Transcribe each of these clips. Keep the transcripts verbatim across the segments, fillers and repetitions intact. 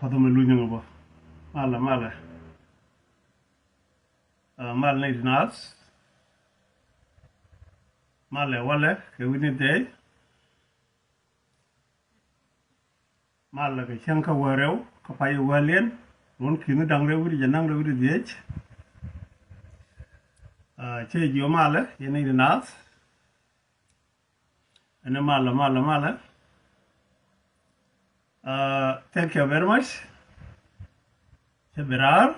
Path mi luny ŋa bä. Malɛ, malɛ. Ɛ, malɛ ni di naath. Malɛ walɛ kɛ wi̱n ni dhɛy. Malɛ kɛ cäŋ kä wäl rɛw kä pay wäl yɛn. Ruɔ̱n ki̱n ni da̱ŋ rɛw wi̱cdɛ jiɛn da̱ŋ rɛw wi̱cdɛ dhieec. Ɛ, cɛ jiɔ malɛ yɛn ni di naath. Ɛn malɛ, malɛ, malɛ. Ɛ, thank you very much. Cä bi raar.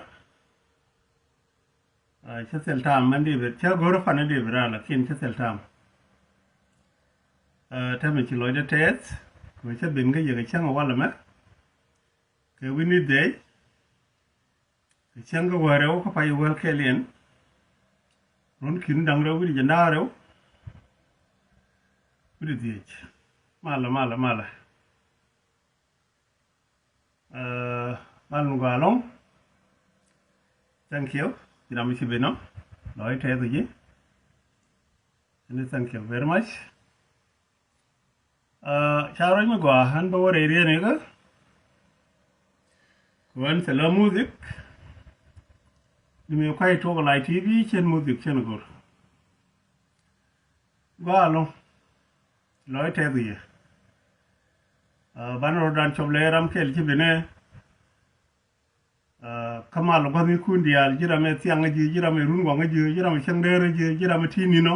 Ɛ, cä thil tam mɛn di bi, cä go̱r pan di bi raar, lakin cä thil tam. Ɛ, täämɛ ci lɔcdä tɛth kɛ cä ben kä yɛ kɛ cäŋ walɛ mɛ. Kɛ wi̱n ni dhɛy. Kɛ cäŋ kä wäl rɛw kä pay wäl kɛl yɛn. Ruɔ̱n ki̱n da̱ŋ rɛw wi̱cdɛ jiɛn da̱ŋ rɛw wi̱cdɛ dhieec. Malɛ, malɛ, malɛ. Ɛ, malɛ ni gɔaa ɛlɔ̱ŋ. Thank you. Ji̱n ram mi ci ben ɔ. Lɔc tɛth ji̱. Ɛn thank you very much. Ɛ, ca ruac mi gɔaa, ɣän bä wä rɛy riɛn ikä. Kɛ ɣän thilɛ music. Ni mi kuay tuɔk live T V cɛn music cɛn go̱r. Gɔaa ɛlɔ̱ŋ. Lɔc tɛth yɛ. Ɛ, banɛ rɔ̱dan cop lɛ ram kɛl ci benɛ. Ɛ, kä mal gua̱thnikun diaal, ji̱ ram ɛ thiaŋ ɛ ji̱, ji̱ ram ɛ run gɔŋ ɛ ji̱, ji̱ ram ɛ cäŋ dee rɛ ji̱, ji̱ ram ɛ ti̱i̱ ni̱n ɔ.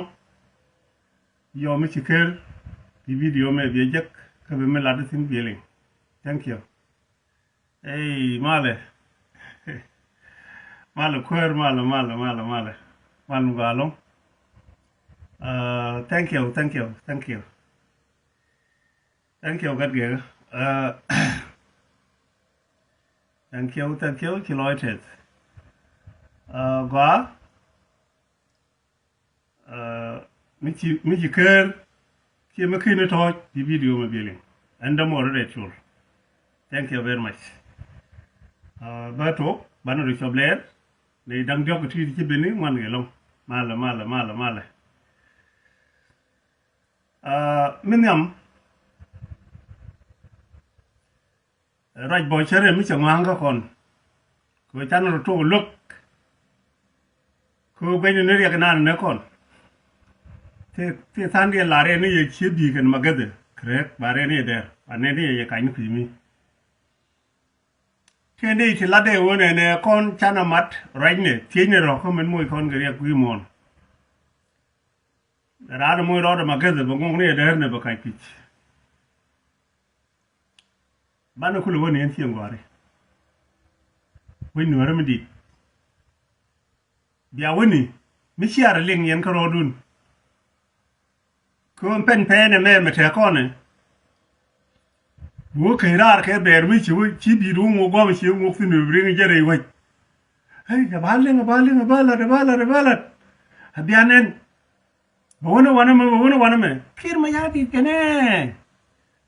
Yɔ mi ci ker bi video mɛ biɛ jek kä bi mi lat thi̱n biɛ liŋ. Thank you. Ey, malɛ. Malɛ kuäär, malɛ, malɛ, malɛ, malɛ. Malɛ mi gɔaa ɛlɔ̱ŋ. Ɛ, thank you, thank you, thank you. Thank you, gat gɛk. Ɛ, thank you, thank you, ci lɔc tɛth. Ɛ, gɔaa. Ɛ, mi ci, mi ci ker, ci mi ken ni tɔc, ci video mi biɛ liŋ. Ɛn dämɔ rɔ dee col. Thank you very much. Ɛ, bä tok, banɛ rɔ cop lɛɛr. Ni da̱ŋ diɔ̱k ti ci ben ni ŋuan kɛ ɛlɔ̱ŋ. Malɛ, malɛ, malɛ, malɛ. Ɛ, mi nhiam. Ruac bɔ cä rɛm mi cɛ ŋɔa̱a̱ŋ kä kɔn. Kɛ ɣöö canɛ rɔ tok luäk. Kɛ ɣöö guɛcni ni riɛk inan ni kɔn. Thil, thil tha̱a̱ŋdiɛn la rɛn ni yɛ cië bi̱i̱ kɛn ma gäthɛ. Kɛ rɛk ba rɛn ni yɛ dɛr ba nɛn ni yɛ yɛ kany ni kui̱ mi. Tëë ni ti latdɛ ɣöö nɛnɛ kɔn canɛ mat ruacnɛ thiecnɛ rɔ̱ kä min moc kɔn kɛ riɛk gui̱i̱ muɔ̱ɔ̱n. Raan moc rɔɔdɛ ma gäthɛ bɛ ŋuɔ̱k ni yɛ dɛr nɛ bɛ kac pi̱c. Banɛ kulɛ wä ni ɛn cieŋ gɔ̱a̱ri. Wec nuäärä mi di̱i̱t. Bia wäni mi ciaar liŋ yɛn kä rɔɔdun. Kɛ ɣöö pɛn pɛɛnɛ mɛ mɛ tɛk kɔnɛ. Bi wä keny raar kɛ bɛɛr mi ci wä ci bi̱i̱t wä ŋuɔk gua̱a̱m ci wä ŋuɔk thi̱n wä bi riŋ jɛ rɛy wec. Ey, ɛ ba liŋ, ɛ ba liŋ, ɛ ba lat, ɛ ba lat, ɛ ba lat. Ɛ bia nɛn. Bɛ wä ni wanɛ mɛ, bɛ wä ni wanɛ mɛ. Kiir mɛ ya̱a̱ di̱i̱t kɛnɛ.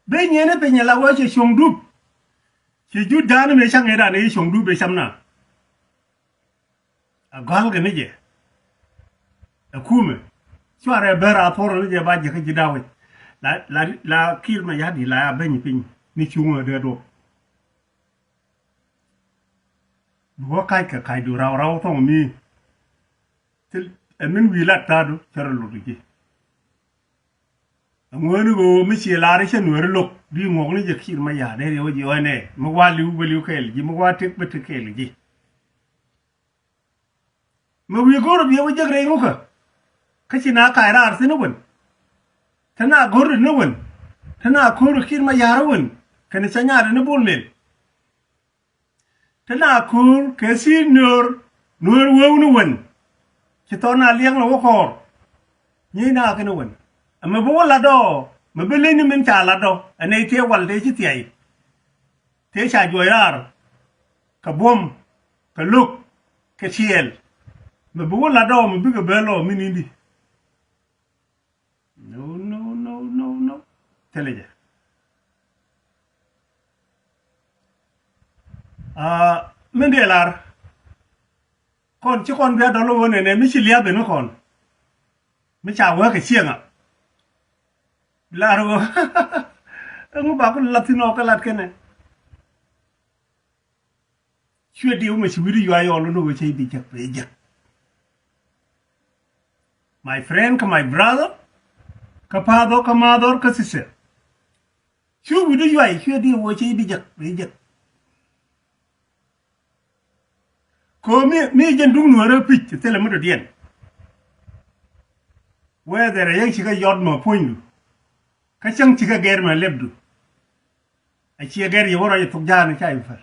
Ben yɛn ni piny ala wee cɛ cuɔ̱ŋ dup. Ci jut da̱a̱n mɛ caŋ ëë da̱a̱n i̱ cuɔ̱ŋ dup ëë cam na. A gɔ̱a̱l kɛ ni jɛ. Ɛ kumɛ. Cuarɛ bär a puɔr ni jɛ ba jɛ kä ji̱ da̱wec. La, la, la Kiir mɛ ya̱a̱ di̱i̱t la ya beny piny ni cuŋä dee duɔ̱p. Bi wä kac kɛ kacdu raw raw thɔŋ mi. Thil ɛ min wi̱i̱ lat thaadu cä rɔ lut ji̱. Aŋuäni ɣöö mi ci lar i̱ cä nuääri lo̱k bi ŋuɔ̱kni jɛ Kiir mɛ ya̱a̱ dee riɛw ji̱ ɣɔ̱nɛ mi wa li̱w bä li̱w kɛɛl ji̱ mi wa tëk bä tëk kɛɛl ji̱. Mɛ wi̱i̱ go̱o̱r biɛ wä jek rɛy ŋukä. Kä ci na kac raar thi̱n i̱ wän. Te na go̱o̱r ni wän. Te na ko̱o̱r Kiir mɛ ya̱a̱r i̱ wän. Kɛnɛ cä nyaat ni Bol Mel. Te na ko̱o̱r kɛ thi̱i̱t nuɔ̱ɔ̱r, nuɔ̱ɔ̱r wewni wän. Ci thɔn a liɛŋ lɛ wä kɔɔr. Nyiey na kɛn wän. Ɛmɛ bi wä latdɔ, mɛ bi leny ni min ca latdɔ. Ɛnɛ tëë wal tëë ci thiay. Tëë ca juɔc raar. Kɛ buɔ̱m, kɛ lo̱k, kɛ ciɛɛl. Mɛ bi wä latdɔ, mɛ bikɛ bɛ lɔ min indi. No, no, no, no, no. Thilɛ jɛ. Aa, min dee lar. Kɔn ci kɔn bia dɔl wä nɛnɛ mi ci lia̱a̱ ben kɔn. Mi ca wee kɛ cieŋa. Lar wä. Ɛŋu ba ku lat thin ɔ kä lat kɛnɛ. Cuɛ diw mɛ ci wi̱ri yuay ɔl ni wee cɛ i̱ bi jek bɛ jek. My friend kä my brother, kä pathɔ kä mathɔr kä sister. Cu wi̱ri yuay cuɛ diw wee cɛ i̱ bi jek bɛ jek. Kɛ ɣöö mi, mi jɛn duŋ nuäärä pi̱c thilɛ mi dɔ̱diɛn. Whether ɛ yäŋ cikɛ yɔt mɛ puɔ̱nydu. Kä cäŋ cikɛ gɛr mɛ lɛpdu. A ciɛ gɛr yɛ wä rɔy thok ja̱a̱n ca i̱ päl.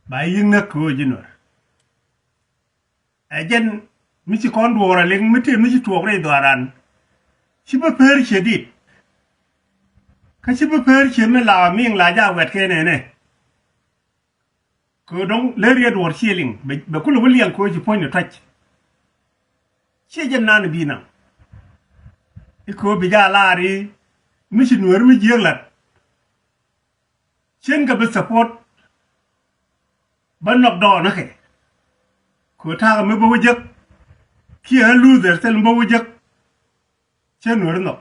Ba yi̱k näk kɛ ɣöö ji̱ nuäär. Ɛ jɛn mi ci kɔn duɔɔr a liŋ mi tëë mi ci tuɔɔk rɛy dhɔaaran. Ci bä per ciɛ dit. Kä ci bä per ciɛ mi la miŋ la ja wɛt kɛ nɛnɛ. Kɛ dɔ̱ŋ lɛ riet duɔɔr ciɛ liŋ bɛ, bɛ kulɛ wä liɛŋ kɛ ci puɔ̱ny ni tɔ̱c. Ciɛ jɛn nan bi naŋ. I̱ kɛ bi ja laar i̱ mi ci nueeri mi jiääk lat. Cien kɛ bi support. Bä nhɔk dɔɔn ɛ kɛ kɛ ta̱a̱ mi bä wä jek. Kiɛ ɣän luth dhɛr thil mi bä wä jek. Cien nueeri nhɔk.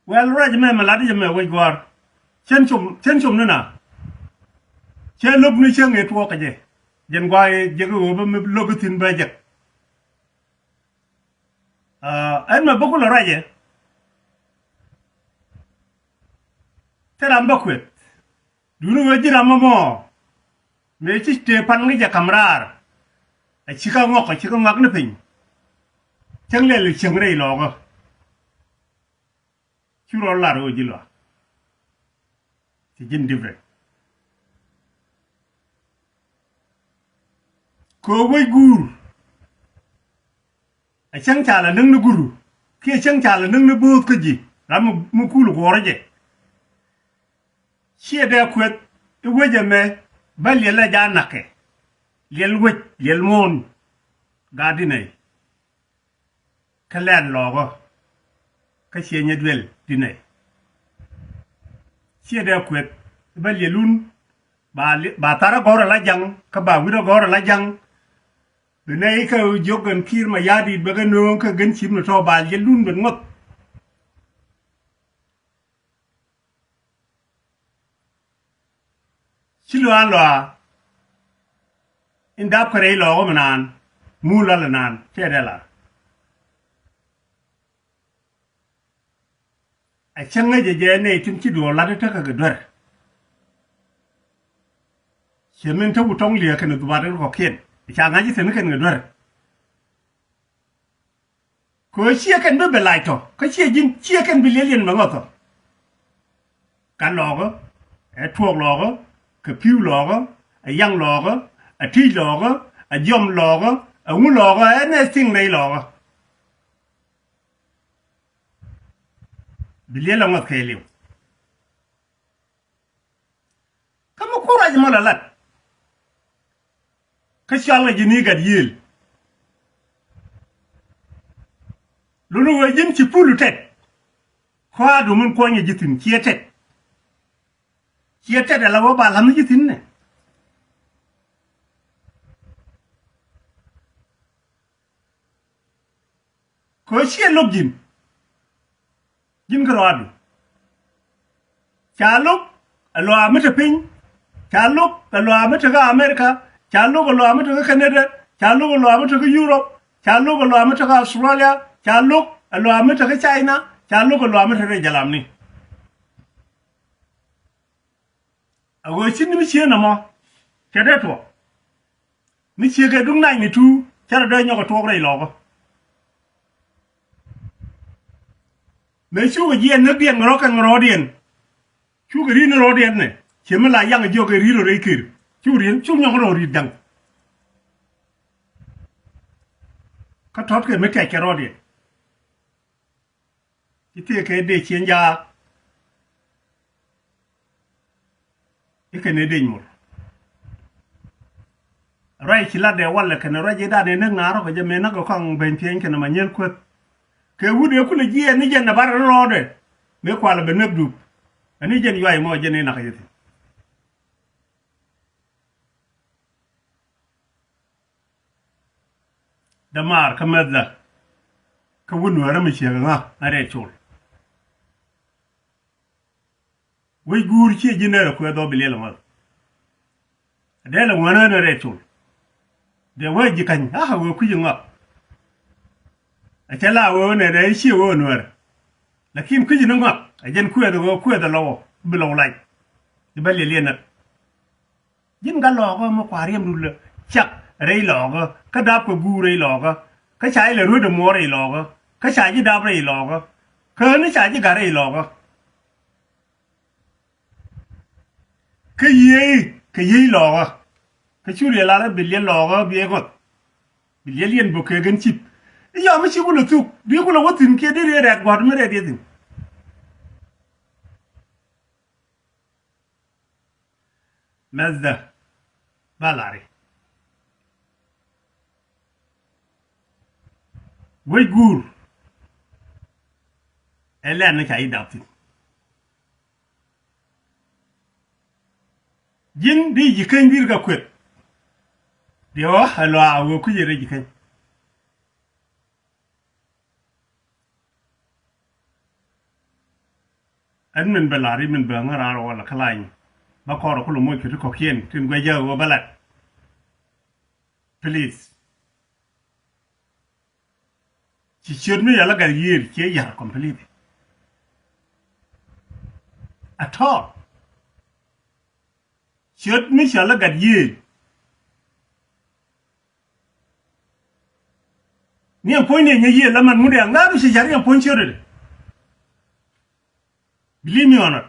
Wɛl ruac mɛ mɛ lat jɛ mɛ wec gua̱a̱r. Cien com, cien com ni na. Cien lop ni cieŋ ëë tuɔɔk kɛ jɛ. Jɛn gua̱a̱r jek ɣöö bä mi lop i̱ thi̱n bä jek. Ɛn mɛ bä kulɛ ruacɛ. Thil ram bä kueth. Duuni ɣöö ji̱ ram mɔmɔ mëë ci tëë pan ŋi̱cɛ ka̱m raar. A cikä ŋɔk a cikä ŋɔak ni piny. Cäŋ lɛl cieŋ rɛy lɔɔkä. Cu rɔ lar ɣöö ji̱ luaak. Ci ji̱n different. Kɛ ɣöö wec guur. A cäŋ ca la näk ni guru kiɛ cäŋ ca la näk ni bööth kä ji̱ ram mi kul guɔ̱ɔ̱rä jɛ. Ciɛ dee kueth i̱ wec ɛmɛ bä liɛl ɛ ja na̱kɛ. Liɛl wec liɛl muɔ̱ɔ̱n. Gaat dinɛ kä lɛn lɔɔkä. Kä ciɛ nyɛ duel dinɛ. Ciɛ dee kueth i̱ bä liɛl wun ba, ba tharä gɔ̱rä la jaŋ kä ba wi̱rä gɔ̱rä la jaŋ. Bi nɛy kä jiök gɛn ki̱i̱r ma ya̱a̱ di̱i̱t bɛ gɛn nööŋ kä gɛn cim ni tɔ̱ ba liɛl lun ben ŋuɔ̱th. Ci luaa luaa in dap kɛ rɛy lɔɔk mi naan mun lɔl naan cɛ dee la. A cäŋ ŋäcɛ jɛ nɛy tin ci duɔɔr lat tekɛ kɛ duer. Ciɛ min te wut tɔŋ liɛ kɛn dhubat in kɔkiɛn ca ŋa̱c ithin kɛn kɛ duer. Kɛ ɣöö ciɛ kɛn bi bɛ lac tɔ kä ciɛ ji̱n ciɛ kɛn bi liɛl yɛn bɛ ŋɔth tɔ. Gat lɔɔkä, ɛ tuɔɔk lɔɔkä, kɛ pi̱w lɔɔkä, ɛ yaŋ lɔɔkä, ɛ ti̱c lɔɔkä, ɛ jiɔm lɔɔkä, ɛ ŋu lɔɔkä, ɛ nɛ thiŋ nɛy lɔɔkä. Bi liɛl ɛ ŋɔth kɛɛliw. Kä mi kuɔ̱r ruac mɔ la lat. Kä cɔal kɛ ji̱ ni gat yiëël. Luni wee ji̱n ci pulu tɛt. Kɔaadu min kuɔnyɛ ji̱ thi̱n ciɛ tɛt. Ciɛ tɛt ala wä ba la̱th ni ji̱ thi̱n nɛ. Kɛ ɣöö ciɛ lo̱k ji̱n. Ji̱n kä rɔaadu. Ca lo̱k ɛ lɔaa mi te piny. Ca lo̱k ɛ lɔaa mi te kä America. Ca lo̱k ɛ lɔaa mi te kä Canada. Ca lo̱k ɛ lɔaa mi te kä Europe. Ca lo̱k ɛ lɔaa mi te kä Australia. Ca lo̱k ɛ lɔaa mi te kä China. Ca lo̱k ɛ lɔaa mi te rɛy jalamni. A ɣöö ci ni mi cieen ɛmɔ cɛ dee tuɔɔk. Mi ciek kɛ duŋ nac ni tuuk cä rɔ dee nyɔk ɛ tuɔɔk rɛy lɔɔkä. Mëë cukɛ jiɛn näkdiɛn ŋɛ rɔ̱ kɛn ŋɛ rɔ̱ɔ̱diɛn. Cukɛ ri̱t ni rɔ̱ɔ̱diɛn nɛ ciɛ mi la yaŋ jiɔk kɛ ri̱t rɔ rɛy ker. Cuk ri̱t cuk nyɔk rɔ ri̱t da̱ŋ. Kä tɔ̱t kɛ mi tɛc kɛ rɔ̱ɔ̱diɛn. Ci tëëkɛ dee cieŋ jaak. I̱ kɛn i̱ dec mur. Ruac ci lat dee walɛ kɛn ruac i̱ dan i̱ näk naar rɔ̱kɛ jɛ mëë näk kɛ kɔaŋ ben pieny kɛn ma nyieen kuäth. Kɛ wut ëë kulɛ jiɛɛn ni jɛn ɛ bar rɔɔdɛ mëë kualɛ bɛ näk dup. Ɛn i̱ jɛn yuay mɔ jɛn i̱ nakä jɛ thi̱n. Dämaar kä mɛthdä kä wut nuäärä mi ciek ŋa ŋa rɛɛ col. Wec guur ciɛ ji̱ nɛr ɛ kuɛ dhɔp bi liɛl ɛ ŋɔth. Dee lɛ ŋuanä ni rɛy col. Dee wee ji̱ ka̱ny a wee kui̱c ŋɔak. A cɛ la wee nɛ dee ciɛ wee nuɛr. Lakin kui̱c ni ŋɔak a jɛn kuɛth wee kuɛth a lɔwɔ bi lɔw lac. Di bä liɛl yɛ näk. Ji̱n gat lɔɔkä mi kua riɛm dul cak rɛy lɔɔkä kä dap kɛ guur rɛy lɔɔkä. Kä ca ilɛ ruet muɔɔr rɛy lɔɔkä kä ca ji̱ dap rɛy lɔɔkä. Kä ni ca ji̱ gat rɛy lɔɔkä. Kä yiëë kɛ yiëë lɔɔkä. Kä cu riɛl lar bi liɛl lɔɔkä bi ɛ ŋɔth. Bi liɛl yɛn bok kɛ gɛn cip. I̱ yɔm i̱ ci kulɛ thuk di kulɛ wä thi̱n kiɛ di riɛ rɛk gua̱t mi rɛk yɛ thi̱n. Mɛthdä ba lari. Wec guur ɛ lɛn ni ca yi dap thi̱n. Ji̱n di ji̱ keny di̱t kɛ kueth. Diɛ ɣɔ̱ ɛ lɔaa wee kui̱c ɛ rɛy ji̱ keny. Ɛn min bɛ la̱r i̱ min bɛ ŋäraar wala kä lany. Bä kɔrɛ kulɛ moc kɛ ti kɔ̱kiɛn tin guɛc jɛ ɣöö bä lat. Please. Ci ciöt mi yɛl a gat yiëël ciɛ yar complete. At all. Ciöt mi cɔl a gat yiëël. Ni ɛn puɔ̱ny ni nyɛ yiëël la man ŋun dee ŋa̱r ci car ni ɛn puɔ̱ny ciöt dee. Believe me or not.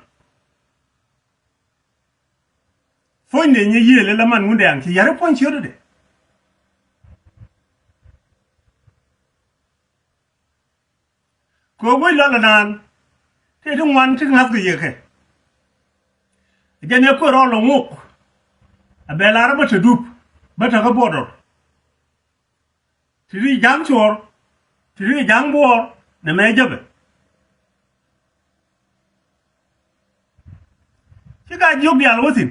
Puɔ̱ny dee nyɛ yiëël la man ŋun dee aŋ ci yar puɔ̱ny ciöt dee. Kɛ ɣöö guec lɔl anaan tëë ti ŋuan ti ŋa̱th kɛ yɛ kɛ. Jɛn ɛ kuɛ rɔɔl ɛ ŋuk. A bɛ lar bä te dup bä te kä border. Ti ri ja̱ŋ cuɔr ti ri ja̱ŋ buɔɔr nɛ mɛ jäpɛ. Ci ka jiök diaal wä thi̱n.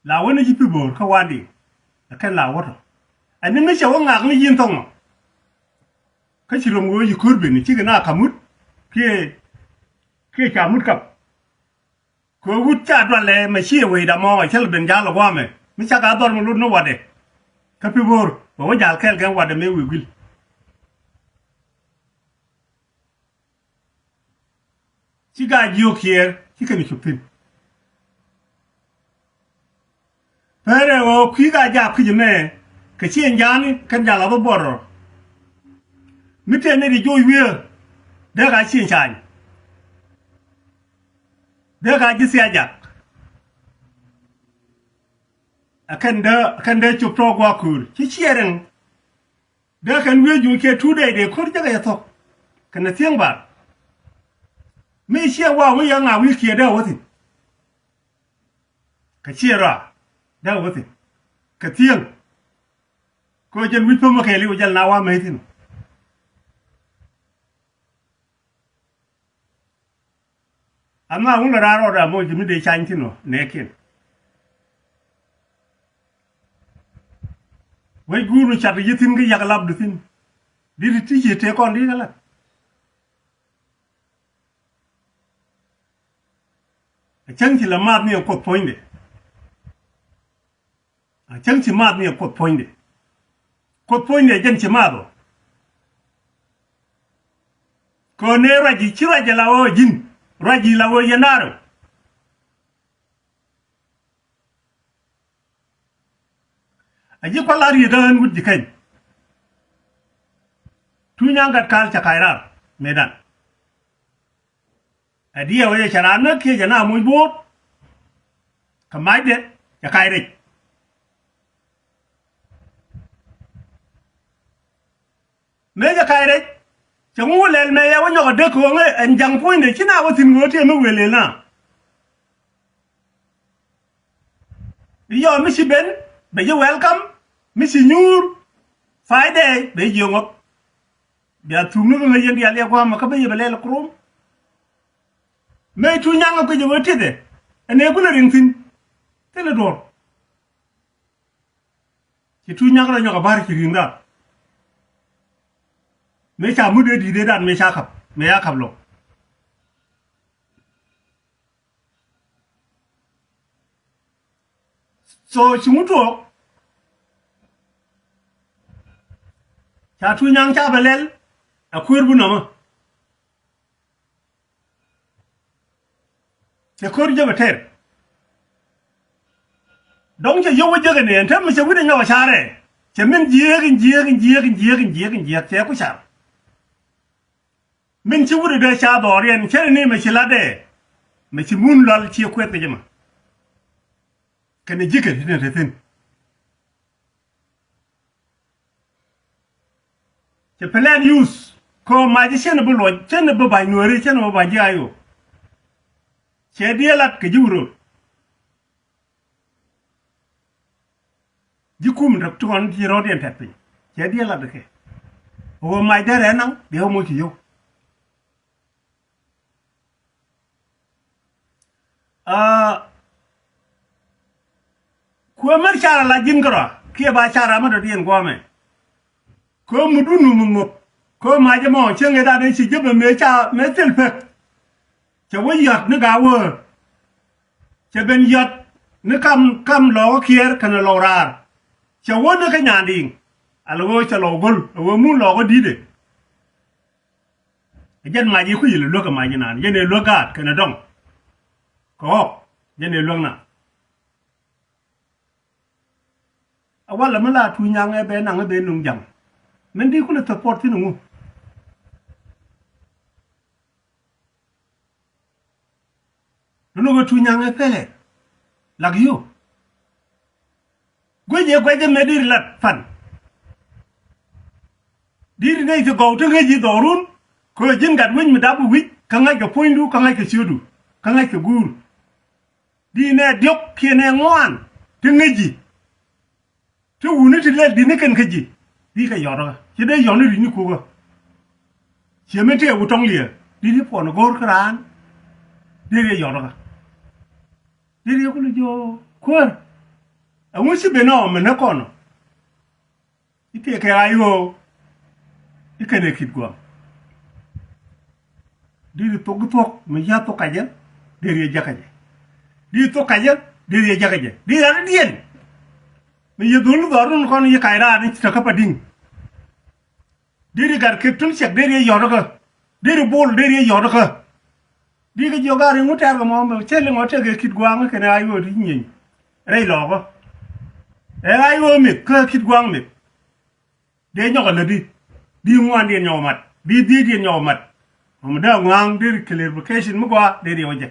La wä ni ji̱ pi bo̱o̱r kä wandi. Ɛ kɛn la wä tɔ ɛn ni mi cɛ wä ŋak ni ji̱n thɔŋ mɔ. Kä ci rom ɣöö ci ko̱r ben cikɛ na kamut kiɛ kiɛ ca mut kap. Kɛ wut ca dualɛ mɛ ciɛ wecda mɔ cäl ben jal ɛ guamɛ mi cak a dhɔr mi lut ni watdɛ. Kä pi bo̱o̱r bɛ wä jal kɛɛl kɛn watdɛ mëë wi̱i̱ guil. Ci gaa jiök kiɛɛr ci kɛn cop thi̱n. Pɛrɛ ɣöö kui̱ gaa jaak kui̱c ɛmɛ kɛ cieŋ ja̱a̱ni kɛn ja̱a̱l a bä buɔt rɔ. Mi tëë nɛy ti joc wiee dee gaa cieŋ ca̱a̱ny. Dee gaa ji̱ thia̱a̱c jak. Ɛ kɛn dee ɛ kɛn dee cop tɔɔk gua̱a̱k köör ci ciɛɛr ɛŋ. Dee kɛn wiee juuc kiɛ tuut dɛy dee ko̱r jekɛ jɛ thok kɛnɛ thieŋ bar. Mi ciɛ wa̱a̱ wi̱i̱ yɛ ŋa̱a̱ wi̱i̱ kiɛ dee wä thi̱n. Kɛ ciɛ rɔa dee wä thi̱n kɛ thieŋ. Kɛ jɛn wi̱c päm kɛɛliw jɛl na wa̱a̱ mec thi̱n. Ama wun la raar ɔɔda moc mi dee cany thi̱n ɔ nɛɛkiɛn. Wec guur mi cat yi thi̱n kä yak lapdu thi̱n. Dit ti ci tëë kɔn dit kä lat. A cäŋ ci la math ni a Kuoth puɔ̱nydɛ. A cäŋ ci math ni a Kuoth puɔ̱nydɛ. Kuoth puɔ̱nydɛ jɛn ci math ɔ. Kɛ ɣöö nee ruac ji̱ ci ruac jɛ la ɣöö ji̱n ruac ji̱ la ɣöö yɛn da̱a̱r ɔ. A ji̱ kua̱l a riet ɣän wut ji̱ keny. Tuny nyaŋ gat ka̱l cɛ ka̱c raar mëëdan. Ɛ diɛw ëë cɛ raan näk kiɛ cɛ na moc bo̱o̱t. Kɛ macdɛ cɛ kac rɛc. Mëë cɛ kac rɛc cɛ ŋu lɛl mëë yɛ wä nyɔk a dek kɛ ɣöö ŋä ɛn ja̱ŋ puɔ̱nydɛ ci na wä thi̱n ɣöö tiɛm mi wëë lël na. I̱ yɔɔ mi ci ben bɛ ji̱ welcome, mi ci nyuur Friday bɛ ji̱ ŋɔk. Bia thuk ni kä ŋäc yɛn diaal yɛ gua̱a̱mä kä ben yɛ bɛ lɛl kurom. Mëë tuny nyaŋ ɛ kui̱c ɛ wee tithɛ ɛn ëë kulɛ riŋ thi̱n. Thilɛ duɔ̱ɔ̱r. Ci tuny nyaŋ rɔ nyɔk ɛ ba̱r ci ri̱ŋ ran. Mëë ca mut ëë di̱t ëë dan mëë ca ka̱p mëë ca ka̱p lɔ. So ci ŋut tuɔɔk. Ca tuny naŋ ca bɛ lɛl. A kueer bi nɔmä. Cɛ ko̱r jɛ bɛ tɛr. Dɔ̱ŋ cɛ yio̱w wä jek ɛn ɛn te mi cɛ wi̱n ɛ nyɔk ɛ carɛ. Cɛ min jiääk in jiääk in jiääk in jiääk in jiääk in jiääk cɛ ku car. Min ci wut ɛ dee ca dhɔɔriɛn cɛ ni mɛ ci latdɛ. Mɛ ci mun lɔl ci kuɛth kɛ jɛ mɛ. Kɛnɛ ji̱ kɛ ti nɛ te thi̱n. Cɛ plan use kɛ ɣöö mac cɛn bi luɔc, cɛn bi ba̱ny nueeri, cɛn bi ba̱ny ji̱ IO. Cɛ diɛ lat kɛ ji̱ wurot. Ji̱ kum rɛp ti kɔn ti rɔɔdiɛn tɛt piny. Cɛ diɛ lat kɛ ɣöö mac dee rɛɛ naŋ diɛ ɣä moc ci yio̱w. Aa, kuɛ mɛr car ala ji̱n kärɔa kiɛ ba car amä dɔ̱diɛn guamɛ. Kɛ mudun nu mi muɔp kɛ mac ɛmɔ cieŋ ɛ dan ɛ ci jepɛ mëë ca mëë thil pek. Cɛ wä yɔ̱t ni gaa wä. Cɛ ben yɔ̱t ni kam kam lɔɔk kiɛɛr kɛnɛ lɔw raar. Cɛ wä ni kä nyandiŋ. Ala wä cɛ lɔw go̱l ɛ wä mun lɔɔk ɛ di̱t ɛ. Ɛ jɛn mac i̱ kui̱c ilɛ luäk kɛ mac inan jɛn ɛ luäk gaat kɛnɛ dɔŋ. Kɛ ɣɔk jɛn ɛ luäk na. A walɛ mi la tuuc nyaŋ ɛ bɛ naŋ ɛ bɛ nuŋ jaŋ. Min di kulɛ support thin ŋu. Nunu kɛ tuuc nyaŋ ɛ pɛlɛ. Lak yo. Guic ɛ guɛc ɛ mɛ diri lat pan. Diri nɛy ti gɔw ti ŋäc i̱ dhɔrun. Kɛ ji̱n gat wi̱c mi dap wi̱c kä ŋa̱c kɛ puɔ̱nydu kä ŋa̱c kɛ ciötdu kä ŋa̱c kɛ guur. Di nɛ diɔ̱k kiɛ nɛ ŋuan ti ŋäc ji̱. Ti wuni ti lɛl di̱t ni kɛn kä ji̱. Di kɛ yɔt kä ci dee yɔt ni ri̱c ni kukä. Ciɛ min tëë wu tɔŋ liɛ di ti puɔn go̱o̱r kä raan. Di riɛ yɔt kä di riɛ kul jiɔ kuäär. Ɛŋu ci ben ɔ min ni kɔn ɔ. I̱ tëëkɛ ɣa̱c ɣöö i̱ kɛnɛ ki̱t gua̱a̱m. Deri thok i̱ thuɔ̱k mi ya̱ thok kacä deri ɛ jakä jɛ. Deri thok kacä deri ɛ jakä jɛ deri ɛ diɛn. Mi yɛ dhul dhɔr run kɔn yɛ kac raar ni ci tɔ̱ kä pa di̱ŋ. Deri gat kek tun cɛk deri ɛ yɔ̱t kä deri bol deri ɛ yɔ̱t kä. Di kɛ jiök a riŋ wä tɛ̈r kɛ mɔ mɛ cɛ liŋ ɔ tɛk kɛ ki̱t gua̱a̱ŋ kɛnɛ a yuɔ̱ɔ̱t i̱ nyieny. Rɛy lɔɔkä. Ɛ a yuɔ̱ɔ̱t mith kä ki̱t gua̱a̱ŋ mith. Dee nyɔk ɛ lätdi. Di ŋuan diɛn nyɔk ɛ mat di dhiec diɛn nyɔk ɛ mat. Mɔ mi dee a ŋua̱a̱ŋ dee clarification mi gɔaa dee riɛw ɛ jɛ.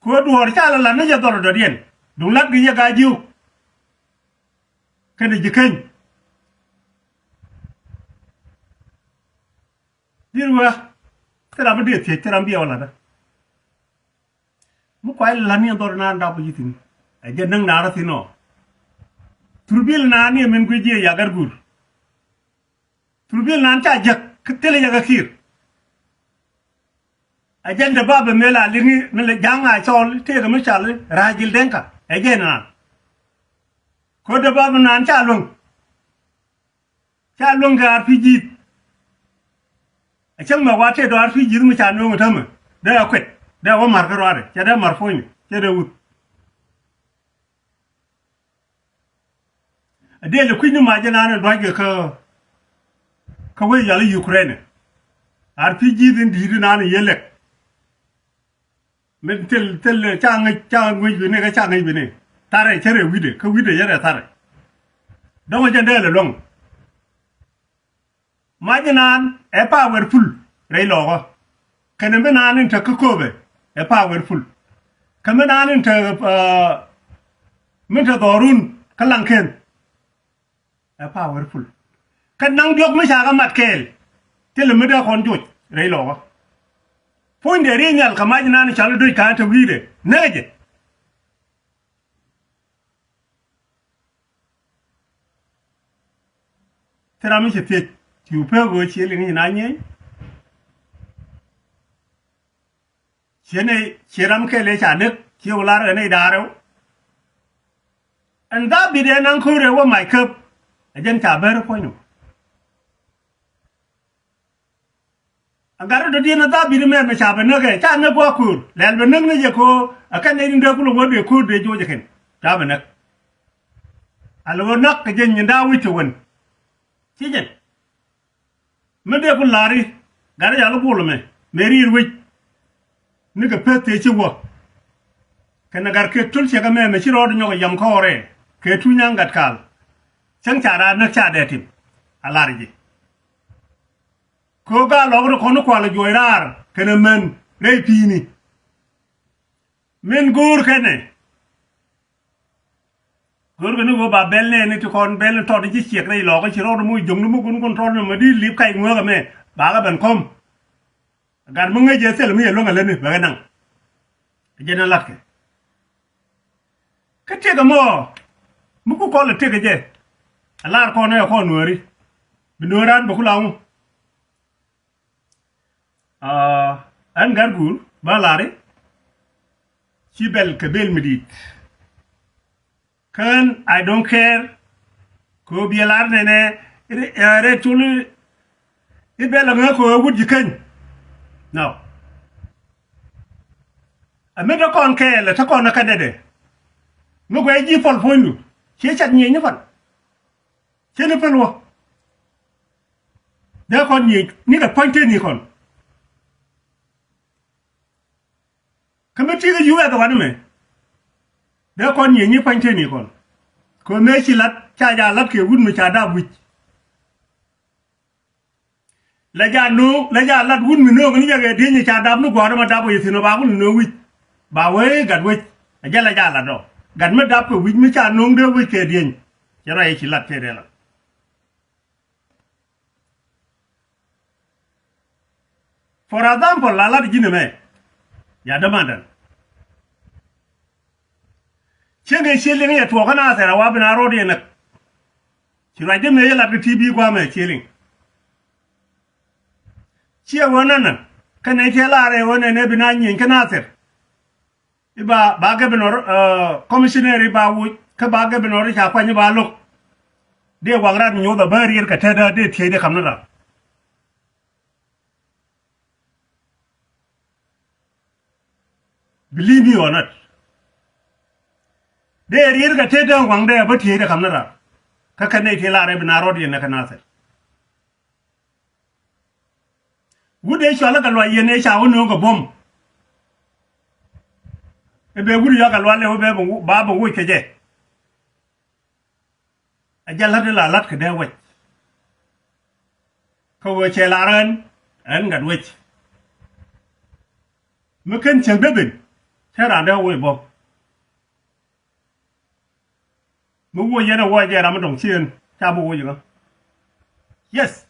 Kɛ ɣöö duɔ̱ɔ̱r ca lɛ la̱t ni jɛ dhɔr ɛ dɔ̱diɛn duŋ la̱t kɛ yɛ gaa jiök. Kɛnɛ ji̱ keny. Di̱t wee thil ram mi dee thiec thil ram biɛw la̱tdä. Mi kuay la̱t ni dhɔr naan dap yi̱thin ɛ jɛ näŋ naar thi̱n ɔ. Thurbil naan ni min guic jiɛ yagar gur. Thurbil naan ca jäk kä thilɛ jäk kä ki̱i̱r. Ɛ jɛn dee bap ɛ mëë la liŋi mi lɛ ja̱ŋ a cɔɔl tëëkɛ mi cal ra̱a̱c jil deŋkä ɛ jɛn naan. Ko̱dɛ bap naan ca luäŋ. Ca luäŋ kɛ R P G. A cäŋ mɛ wa tëë dɔ̱ R P G mi ca nueŋ tämɛ dee a kuet dee a wä ma̱r kä ruaadɛ cɛ dee ma̱r puɔ̱nyɛ cɛ dee wuth. A dee lɛ kui̱ny ni mac jɛ naan in duackɛ kä kä wec yɔl i̱ Ukraine. R P G thin di̱i̱t inan in yɛ lɛk. Min thil thil ca ŋäc ca ŋäc bini kä ca ŋäc bini. Tharɛ cä rɛ wi̱dɛ kä wi̱dɛ cä rɛ tharɛ. Dɔ̱ŋ jɛ dee lɛ luäŋ. Mac inan ɛ powerful rɛy lɔɔkä. Kɛnɛ mi naan in te kä kööbɛ ɛ powerful. Kä mi naan in te min te dhɔrun kä laŋken. Ɛ powerful. Kä naŋ diɔ̱k mi ca kä mat kɛɛl. Thilɛ mi dee kɔn joc rɛy lɔɔkä. Puɔ̱nydɛ ri nhial kɛ mac inan cal i̱ doc ka̱n te wi̱i̱dɛ nɛkɛ jɛ. Thil ram mi ci thiec ci wupek ɣöö ci liŋ ci na nyieny. Ciɛ nɛy ciɛ ram kɛl ëë ca dek ciɛ wä lar ɛ nɛy da̱a̱r rɛw. Ɛn Dhabit ɛ naŋ ko̱r ɛ wä mac käp. Ɛ jɛn ca bɛr puɔ̱ny nu. Gat rɔ dɔ̱diɛn a dhabit mɛn mɛ ca bɛ näk ɛ, ca näk gua̱a̱k ko̱o̱r. Lɛl bɛ näk ni jɛ ko̱o̱r, ɛ kɛn nɛy tin dee kulɛ wä dee ko̱o̱r dee joc ɛ kɛn. Ca bɛ näk. A lɛ ɣöö näk kɛ jɛ nyin da̱a̱ wi̱c te wen. Ci jɛn. Mi dee ku la̱ri, gat rɔ yal i̱ buɔl ɛmɛ, mëë ri̱i̱r wec. Nikɛ peth tëë ci wä. Kɛnɛ gat kɛ tul ciɛk ɛmɛ, mɛ ci rɔɔd nyɔk ɛ yam kɔɔrɛ. Kɛ tuny aŋ gat kal. Cäŋ ca raar näk ca dee tim. A lar ji̱. Kɛ ɣöö gaa lɔk rɔ kɔn i̱ kual ɛ juɔc raar kɛnɛ män rɛy pi̱i̱ni. Min go̱o̱r kɛnɛ. Go̱o̱r kɛnɛ ɣöö ba bɛl nɛɛni ti kɔn bɛl ni tɔt ji̱ ciɛk rɛy lɔk i̱ ci rɔɔd mi wä jiökni mi kun kun tɔt ni mɛ di̱t li̱p kac ŋuäk ɛmɛ. Bakɛ ben kɔm. Gat mi ŋäc jɛ thil mi yɛ luäŋ ɛ lätni bɛ kɛ naŋ. Ɛ jɛn ɛ latkɛ. Kä tëk ɛmɔ mi ku kɔl ɛ tëk ɛ jɛ. Ɛ lar kɔn ɛ kɔn nuääri. Bi nuääri an bɛ ku la ŋu. Aa, ɛn gat guur ba lari. Ci bɛl kɛ bel mi di̱i̱t. Kään I don't care. Kɛ ɣöö biɛ lar nɛnɛ ɛ rɛt col i̱ bɛl ɛŋä kɛ ɣöö wut ji̱ käny. Nɔ. Ɛ mi te kɔn kɛɛl ɛ te kɔn ɛ kädɛdɛ. Mi guɛc ji̱ pɔl puɔ̱nydu ciɛ cat nyieny ni pan. Cä ni päl wä. Dee kɔn nyiec nikɛ pua̱ny tëë ni kɔn. Kä mi ti̱i̱ kä yuuth ɛ dhɔk ani mɛ. Dee kɔn nyiec ni pua̱ny tëë ni kɔn. Kɛ mëë ci la̱t ca jaa la̱t kɛ wut mi ca dap wi̱c. La jaa no̱o̱ŋ la jaa lat wut mi no̱o̱ŋ ni jɛ kɛ dieny ca dap ni gua̱a̱r ma dap wec thi̱n ɔ ba wut ni no̱o̱ŋ wi̱c. Ba wee gat wec. A jɛ la jaa lat ɔ. Gat mi dap kɛ wi̱c mi ca no̱o̱ŋ dee wec kɛ dieny. Cɛ ruac ci lat tëë dee lat. For example, la lat ji̱n ɛmɛ. Ya dämandan. Cieŋ ëë cië liŋ yɛ tuɔɔk kä Nathɛr a wa bi na rɔɔd yɛ näk. Ci ruacdä mëë yɛ lat kɛ T V gua̱a̱mɛ cië liŋ. Ciɛ ɣöö nänä kä nɛy tëë laarɛ ɣöö nɛnɛ bi na nyieny kä Nathɛr. I̱ ba ba gɛbinɔr, commissioner i̱ ba woc kä ba gɛbinɔr i̱ ca kuany i̱ ba lo̱k. Dee waŋ rat nyoth a bä riet kɛ tetdä dee thiecdɛ ka̱m ni rat. Believe me or not. Dee riet kɛ tetdä waŋdɛ a bä thiecdɛ ka̱m ni rat. Kä kɛ nɛy tëë laarɛ bi na rɔɔd yɛn ɛ kä Nathɛr. Wut ëë cɔal i̱ Gatluak Yiɛn ëë ca wä nööŋ kɛ buɔ̱m. Ëë bɛ wut yɔ̱k Gatluak Lɛw ëë bɛ ba bɛ woc kɛ jɛ. A jɛ la̱t i̱ la la̱t kɛ dee wec. Kä ɣöö cɛ lar ɣän ɛn gat wec. Mi ken cieŋ dee ben te raan dee woc bä. Mi woc yɛn ɛ wä jɛ ram mi dɔ̱ŋ ciëën ca bi woc ɣä. Yes.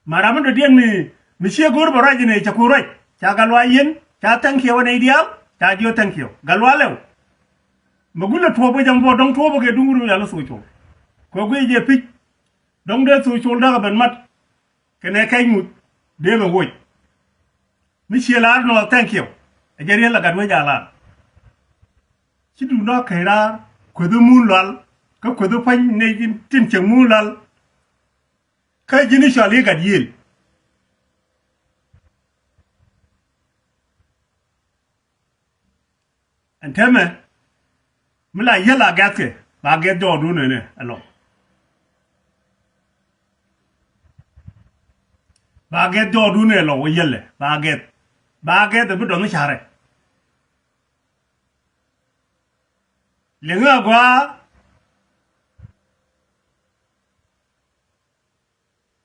Ma ram mi dɔ̱diɛn mi mi cië go̱o̱r bɛ ruac in ëë cɛ ku ruac ca Gatluak Yiɛn ca thank you nɛy diaal ca jiö thank you Gatluak Lɛw. Mi gulɛ tuɔɔp bä jam bä dɔ̱ŋ tuɔɔp bä kɛ duŋ wur mi yal i̱ thok col. Kɛ guic jɛ pi̱c dɔ̱ŋ dee thok col da̱k ɛ ben mat. Kɛnɛ kɛc ŋuc dee bɛ woc. Mi cië lar nɔ thank you. Ɛ jɛ riel la gat wec a lar. Ci duundä kɛc raar kueth i̱ mun lual kä kueth i̱ pua̱ny nɛy tin cieŋ mun lual. Kä ji̱n i̱ cɔal i̱ gat yiëël. Ɛn täämɛ mi la yiël a gɛ̈thkɛ ba gɛ̈th jɔɔkdun ɛnɛ ɛlɔ̱ŋ. Ba gɛ̈th jɔɔkdun ɛ lɔw ɛ yiëlɛ ba gɛ̈th. Ba gɛ̈th ɛ bi dɔ̱ŋ i̱ ca̱rɛ. Liŋä a gua̱a̱.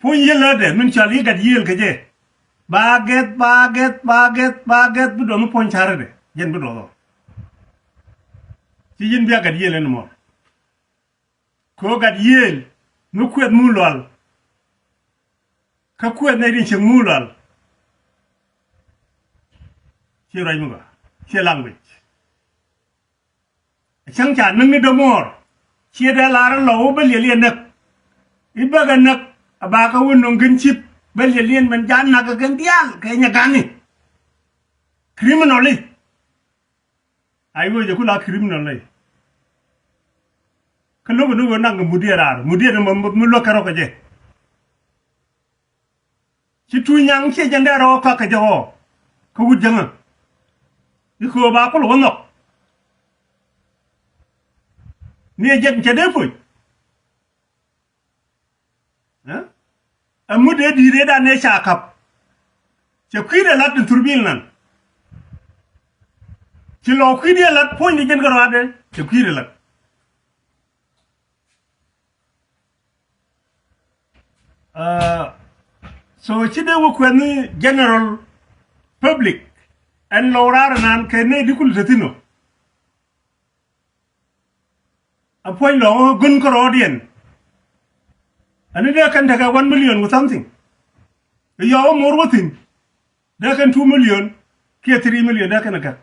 Puɔ̱ny yiël lätdɛ min cɔal i̱ gat yiëël kɛ jɛ. Ba gɛth ba gɛth ba gɛth ba gɛth bi duɔth mi puɔ̱ny ca̱rädɛ jɛn bi duɔth ɔ. Ci ji̱n bia gat yiëël ɛn mɔ. Kɛ ɣöö gat yiëël mi kuɛth mun lual. Kä kuɛth nɛy tin cieŋ mun lual. Ciɛ ruac mi gɔaa ciɛ language. Cäŋ ca näk ni dämuɔɔr ciɛ dee lar in lɔ wä bä liɛl yɛ näk. I̱ bäkɛ näk a ba kä wä nöŋ kɛn cip bä liɛl yɛn mɛn ja̱a̱n nakä kɛn diaal kɛ nyɛ ga̱ni. Criminal i̱ a i̱ wee jɛ ku la criminal i̱. Kä lo̱k in wee naŋ kɛ mudiɛ raar mudiɛ ni mɛ mi luäk kɛ rɔ kɛ jɛ. Ci tuuc nyaŋ ciɛ jɛn dee rɔ kak kɛ jɛ ɣɔɔ. Kä wut jäŋä. I̱ köö ba kul wä nhɔk. Ni ɛ jɛn cɛ dee puc. Ɛ? Ɛ ŋut dee di̱i̱t ëëdan ëë ca ka̱p. Cɛ kui̱dɛ la̱t in thurbil nan. Ci lɔ kui̱dɛ la̱t puɔ̱ny ni jɛn kɛ rɔaadɛ cɛ kui̱dɛ la̱t. Aa, so ci dee wä kuɛth ni general public ɛn lɔw raar nan kɛ nɛy di kul te thi̱n ɔ. A puɔ̱ny lɔɔk ɣä gön kärɔɔdiɛn. Ani dee kɛn tekɛ one million with something. I̱ yɔɔk ɣä mo̱o̱r wä thi̱n. Dee kɛn two million kiɛ three million dee kɛn a gäk.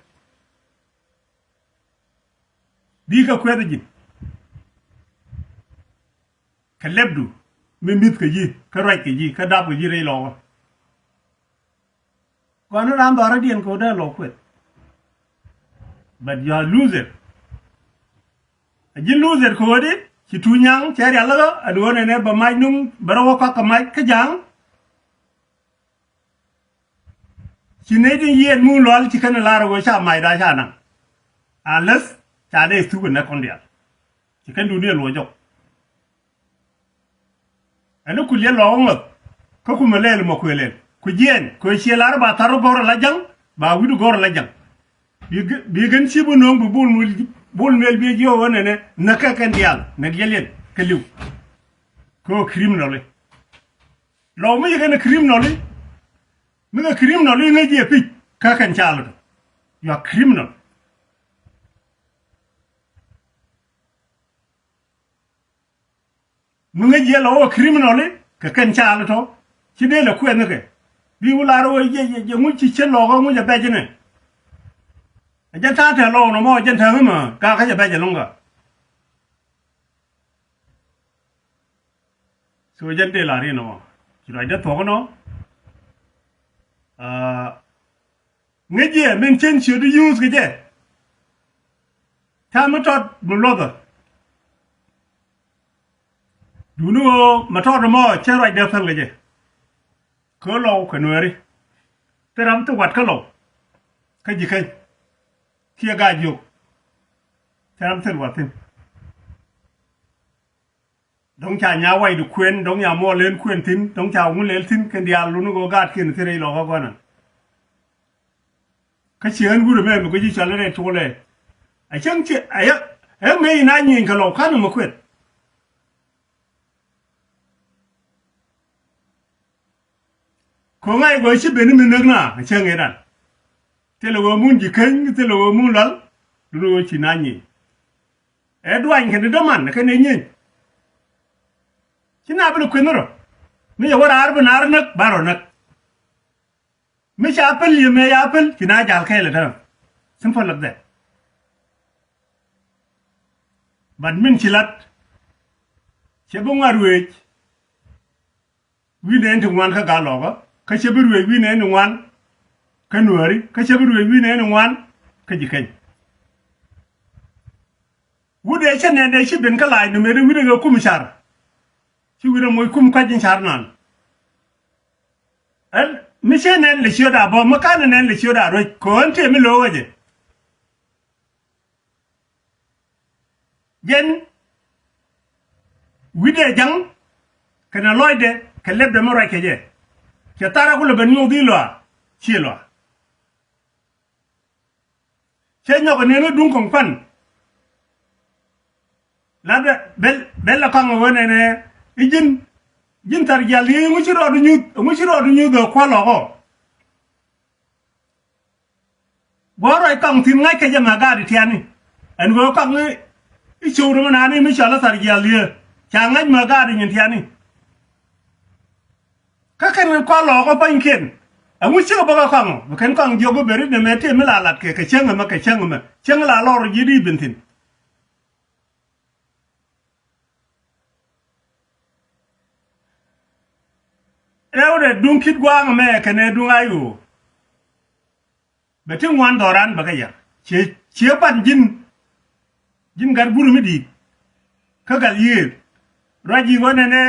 Bikɛ kuɛth ji̱n. Kɛ lɛpdu mi mi̱th kɛ ji̱ kä ruac kɛ ji̱ kä dap kɛ ji̱ rɛy lɔɔkä. Kɔn ran dhɔrä diɛn kɛ wä dee lɔ kueth. But you are loser. A ji̱n loser kɛ wä di ci tuuc nyaŋ cɛ rialikä a duɔ̱ɔ̱n ɛn ɛ bɛ mac nuŋ bɛ rɔ wä kɔak kɛ mac kä ja̱a̱ŋ. Ci nɛy tin yiɛn mun lual ci kɛn lar wee ca macda ca naŋ. Unless ca dee thuk ɛ nɛ kɔn diaal. Ci kɛn duni ɛ luɔ jɔk. Ɛn ni ku liɛl lɔɔk ŋɔth kä kumɛ lɛɛl mɔ kuëlɛl ku jiɛɛn kɛ ciɛ lar ba thar gɔr ala jaŋ ba wi̱du gɔr ala jaŋ. Bi gɛ- bi gɛn ci bi no̱o̱ŋ bi bul mil bul mil bi jiɔ wä nɛnɛ näk kɛ kɛn diaal näk yɛliɛn kɛ liw. Kɛ ɣöö criminal i̱ lɔw mi ci kɛn ɛ criminal i̱ mi kɛ criminal i̱ ŋäc jiɛ pi̱c kä kɛn caal tɔ. You are criminal. Mi ŋäc jiɛ lɔ wä criminal i̱ kɛ kɛn caal tɔ ci dee lɛ kuɛth ni kɛ. Bi wä lar wä jɛ jɛ jɛ ŋuc ci cien lɔɔkä ŋuc a bɛc inɛ. A jɛn ta̱a̱ tɛ̈ lɔɔk nɔmɔ a jɛn tɛ̈ ɣämä gakä jɛ bɛc ɛlɔ̱ŋ kä. So jɛn dee lar inɔ ci ruacdä thuɔ̱k inɔ. Aa, ŋäc jiɛ min cien ciöt i̱ yuuth kɛ jɛ. Ta̱a̱ mi tɔt mi luɔthä. Duuni ɣöö mɛ tɔɔt ɛmɔ cä ruacdɛ päl kɛ jɛ. Kä lɔw kɛ nueeri. Thil ram thil wat kä lɔw kä ji̱ käny. Kiɛ ga̱a̱c jiök. Thil ram thil wat thi̱n. Dɔ̱ŋ ca nya waydu kuën dɔ̱ŋ nya muɔɔl len kuën thi̱n dɔ̱ŋ ca wun lel thi̱n kɛn diaal duuni ɣöö gaatkiɛn thi̱n rɛy lɔkä gua̱nä. Kä ci ɣän wurɛ mɛ mi guic i̱ cɔl i̱ rɛy tuɔlɛ. A cäŋ ci a yä ɛ mëë in a nyieny kɛ lɔw ka̱n ɛmɛ kueth. Ko̱ŋ a i̱ gɔɔ ci ben i̱ mi näk na a cäŋ i̱ ran. Thilɛ ɣöö mun ji̱ käny thilɛ ɣöö mun lɔl. Duni ɣöö ci na nyieny. Ɛ duany kɛn i̱ däman kɛn i̱ nyieny. Ci na bi lɛ kueth ni rɔ mi cɛ wä raar bi naar näk ba rɔ näk. Mi ca päl yɛ mëë ya päl ci na jal kɛɛl ɛ tɛn. Simple like that. But min ci lat cɛ bi ŋuat ruëëc. Wi̱i̱ nɛɛn ti ŋuan kä gal lɔkä kä cɛ bi ruëëc wi̱i̱ nɛɛn ti ŋuan. Kä nuääri kä cɛ bi ruëëc wi̱i̱ nɛɛn ti ŋuan. Kä ji̱ keny. Wut ëë cä nɛn dee ci ben kä la̱a̱c ni mëë dee wi̱n ɛ ɣöö kum car. Ci wi̱n ɛ moc kum kuac in car nan. Ɛn mi cä nɛn lɛ ciöt a bä mi ka̱n ɛ nɛn lɛ ciöt a ruec kɛ ɣän tëë mi lo̱o̱k ɛ jɛ. Jɛn wi̱cdɛ ja̱ŋ kɛnɛ lɔcdɛ kɛ lɛpdɛ mi ruac kɛ jɛ. Cɛ thar a kulɛ ben nyuɔth i̱ lɔa ci lɔa. Cɛ nyɔk ɛ neni duŋ kɔŋ pan. La bɛ bɛl bɛl la kɔŋ ɛ wen ɛnɛ i̱ ji̱n ji̱n thar jial i̱ ŋu ci rɔɔdu nyuth ŋu ci rɔɔdu nyuth ɛ kual ɔkɔ. Guɔ ruac kɔŋ thi̱n ŋa̱c kɛ jɛ mɛ gaat i̱ tiani. Ɛn ɣöö kɔŋ i̱ cio̱w ri mi nani mi cɔl i̱ thar jial i̱ ca ŋa̱c mɛ gaat i̱ nyin tiani. Kä kɛn kɔn lɔɔk ɔ pa̱nykiɛn. Ɛŋu cikɛ bä kɛ kɔaŋ ɔ bi kɛn kɔaŋ jiök i̱ ben ri nɛmɛ tëë mi la lat kɛ kɛ cäŋ ɛmɛ kɛ cäŋ ɛmɛ cäŋ la lɔr ji̱ di ben thi̱n. Rɛwdɛ duŋ ki̱t gua̱a̱ŋ ɛmɛ kɛnɛ duŋ a yo̱o̱. Bɛ ti ŋuan dhɔran bɛ kɛ yɛr cie cie pan ji̱n. Ji̱n gat bur mi di̱i̱t kä gal yiëër. Ruac ji̱ wä nɛnɛ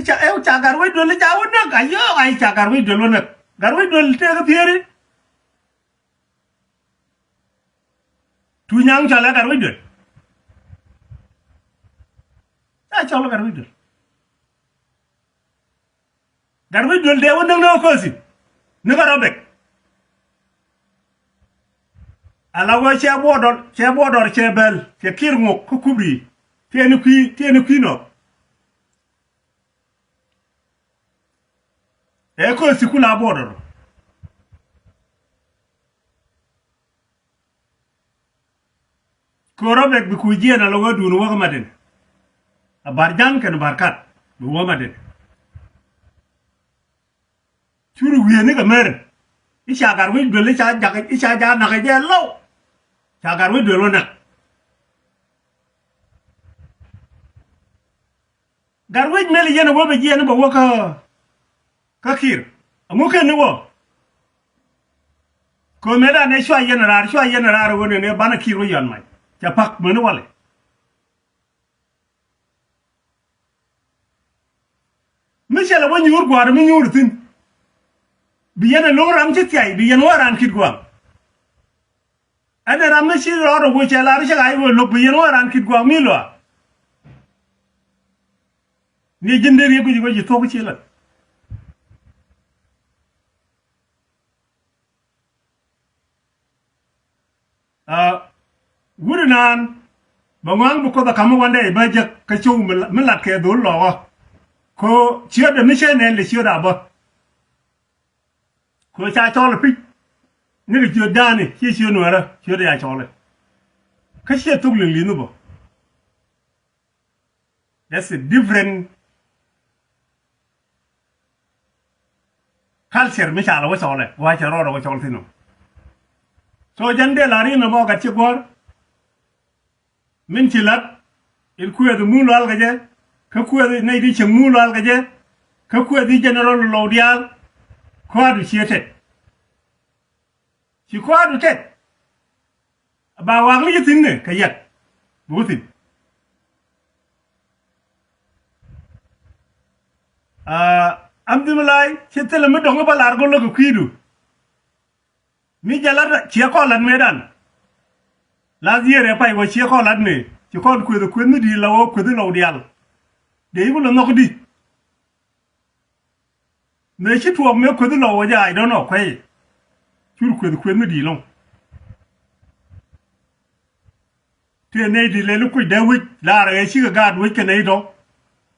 Ca, ɛ, ca Gatwec Duel ca wä näk, a yɔɔk, a ca Gatwec Duel wä näk. Gatwec Duel tëëk thieri. Tuny Nyaŋ cɔl ɛ Gatwec Duel. Ca cɔl ɛ Gatwec Duel. Gatwec Duel dee wä näk ni ɣä kösi ni kä Rɔbɛk. Ala wee cɛ buɔdɔr, cɛ buɔdɔr, cɛ bɛl, cɛ kir ŋok kä kubri. Tiɛni kui̱, tiɛni kui̱ nɔ. Ɛ kösi kula buɔdɔr. Kɛ Rɔbɛk bi kuc jiɛn ala wä duun wä kä Madin. A Bar Ja̱ŋ kɛn Bar Kat bi wä Madin. Cur wi̱i̱ni kɛ mer. I̱ ca Gatwec Duel i̱ ca jak i̱ ca jak nak jɛ lɔw. Ca Gatwec Duel wä nak. Gatwec Mel yɛn a wä bɛ jiɛn bɛ wä kä, kä Kir. Aŋu ken ni wä. Kɛ mëë dan ɛ cua yɛn raar, cua yɛn raar wä nɛn ɛ banɛ Kir wä yɔn mac. Cɛ pak mäni walɛ. Mi cɛ lɛ wä nyuur gua̱a̱r mi nyuur thi̱n. Bi yɛn ɛ lo̱ŋ ram ci thiay, bi yɛn wä raan ki̱t gua̱a̱r. Ɛn ɛ ram mi ci rɔɔdɛ wä cɛ lar cɛ ɣa̱c wä lo̱k bi yɛn wä raan ki̱t gua̱a̱r mi lɔa. Ni ji̱n dee riek guic wä ji̱ thuɔ̱k ci lät. Aa, wut inan bɛ ŋɔaŋ bi Kuoth ɛ ka̱m mi wandɛ i̱ bä jek kä cio̱w mi la-, mi lat kɛ dhol lɔɔkä. Ko ciötdɛ mi cä nɛn lɛ ciöt a bä. Ko ca cɔl ɛ pi̱c. Ni kɛ ciöt da̱a̱ni ciɛ ciöt nuɛrä ciötdɛ ca cɔl ɛ. Kä ciɛ thok liŋ li̱nh bä. That's a different culture mi ca lɛ wä cɔlɛ, gua̱a̱c cɛ rɔɔdɛ wä cɔl thi̱n ɔ. So jɛn dee la̱r inɔ bä gat ci guäär. Min ci la̱t in kuɛth i̱ muul lual kɛ jɛ, kä kuɛth i̱ nɛy ti cieŋ muul lual kɛ jɛ, kä kuɛth i̱ general lɔw diaal. Kua̱du cië tet. Ci kua̱du tet. Ba wak ni ci thi̱n ni kɛ yɛt. Bi wä thi̱n. Aa, am dhim lay ci thilɛ mi dɔ̱ŋ i̱ ba lar go̱l lä kɛ kui̱du. Mi jɛ lat ciɛ kɔn lat mëëdan. Last year ɛ pay wä ciɛ kɔn lat mëë ci kɔn kueth kueth mi di̱i̱t la wä kueth lɔw diaal. Dee i̱ bi lɔ nhɔk di. Mëë ci tuɔɔk mëë kueth lɔw wä jɛ, I don't know kuey. Cur kueth kueth mi di̱i̱t lɔŋ. Tëë nɛy ti lɛli kuc dee wec laarɛ ɣɛɛ cikɛ gaat wec kɛ nɛy tɔ.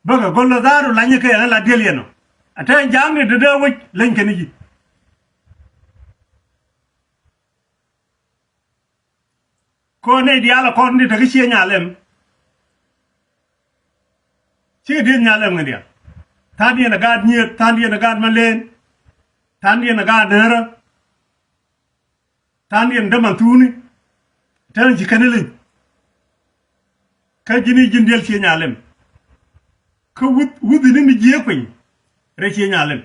Bäkɛ gɔl lɔ dhaar ɔ lany kɛ ɛn la diɛl yɛn ɔ. Ɛ tɛn ja̱a̱ŋ ni dee dee wec leny kɛn ji̱. Kɔn nɛy diaal ɛ kɔn ni te kä cië nyalɛm. Cikɛ dieth nyalɛm kɛ diaal. Tha̱a̱ŋdiɛn ɛ gaat nyieth, tha̱a̱ŋdiɛn ɛ gaat malen. Tha̱a̱ŋdiɛn ɛ gaat närä. Tha̱a̱ŋdiɛn däman thuuni. Tɛn ci kɛn iliny. Kä ji̱n i̱ ji̱n diɛl cië nyalɛm. Kä wuth, wuth ini mi jiääk piny. Rɛy cië nyalɛm.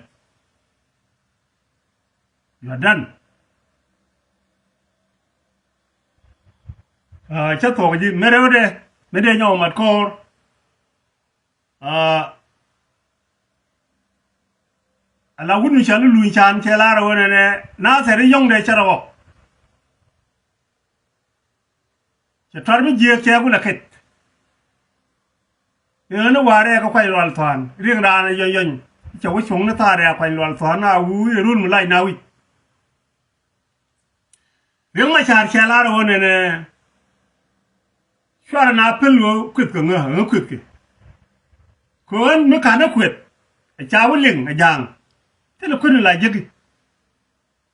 You are done. Aa, cä thuɔk ji̱, mi rɛwdɛ, mi dee nyɔk mat kɔɔr. Aa, ala wut mi cɔal i̱ Luny Can cɛ lar ɛ ɣöö nɛnɛ, Nathɛr i̱ yɔ̱ŋdɛ cɛ rɔ ɣɔk. Cɛ tɔr mi jiääk cɛ kulɛ ket. I̱ ɣän i̱ wa̱a̱ rɛɛk kä kuany lual thua̱a̱n. Riɛŋ raan ɛ yɔny yɔny. Cɛ wä cuɔ̱ŋ ni tha̱a̱r ɛ kuany lual thua̱a̱n a wuu i̱ run mi lac na wi̱c. Riɛŋ Macar cɛ lar ɛ ɣöö nɛnɛ. Cuarɛ na päl ɣöö kueth kɛ ŋä, ŋä kueth kɛ. Kɛ ɣän mi ka̱n ɛ kueth. Ɛ ca wä liŋ ɛ ja̱a̱ŋ. Thilɛ kueth ni la jeki.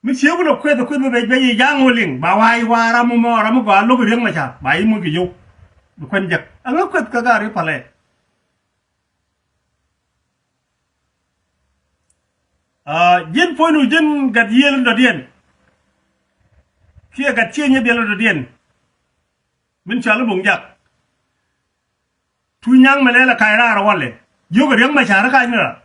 Mi ciek wulɛ kueth kueth mi bɛc bɛc i̱ ja̱a̱ŋ wä liŋ ba wa̱a̱ i̱ wa̱a̱ ram mɔ ram mi gɔaa lo̱k riäŋ mɛ ca ba i̱ muc kɛ yio̱w. Bi kuän jek aŋä kueth kä gaari palɛ. Aa, ji̱n puɔ̱nydu ji̱n gat yiëël in dɔ̱diɛn. Kiɛ gat cienyä biɛl in dɔ̱diɛn. Min cɔal i̱ Bo̱ŋ Jak. Tuny Nyaŋ mɛ lɛl ɛ kac raar ɛ walɛ. Jiök ɛ riäŋ mɛ ca̱r ɛ kac ni raar.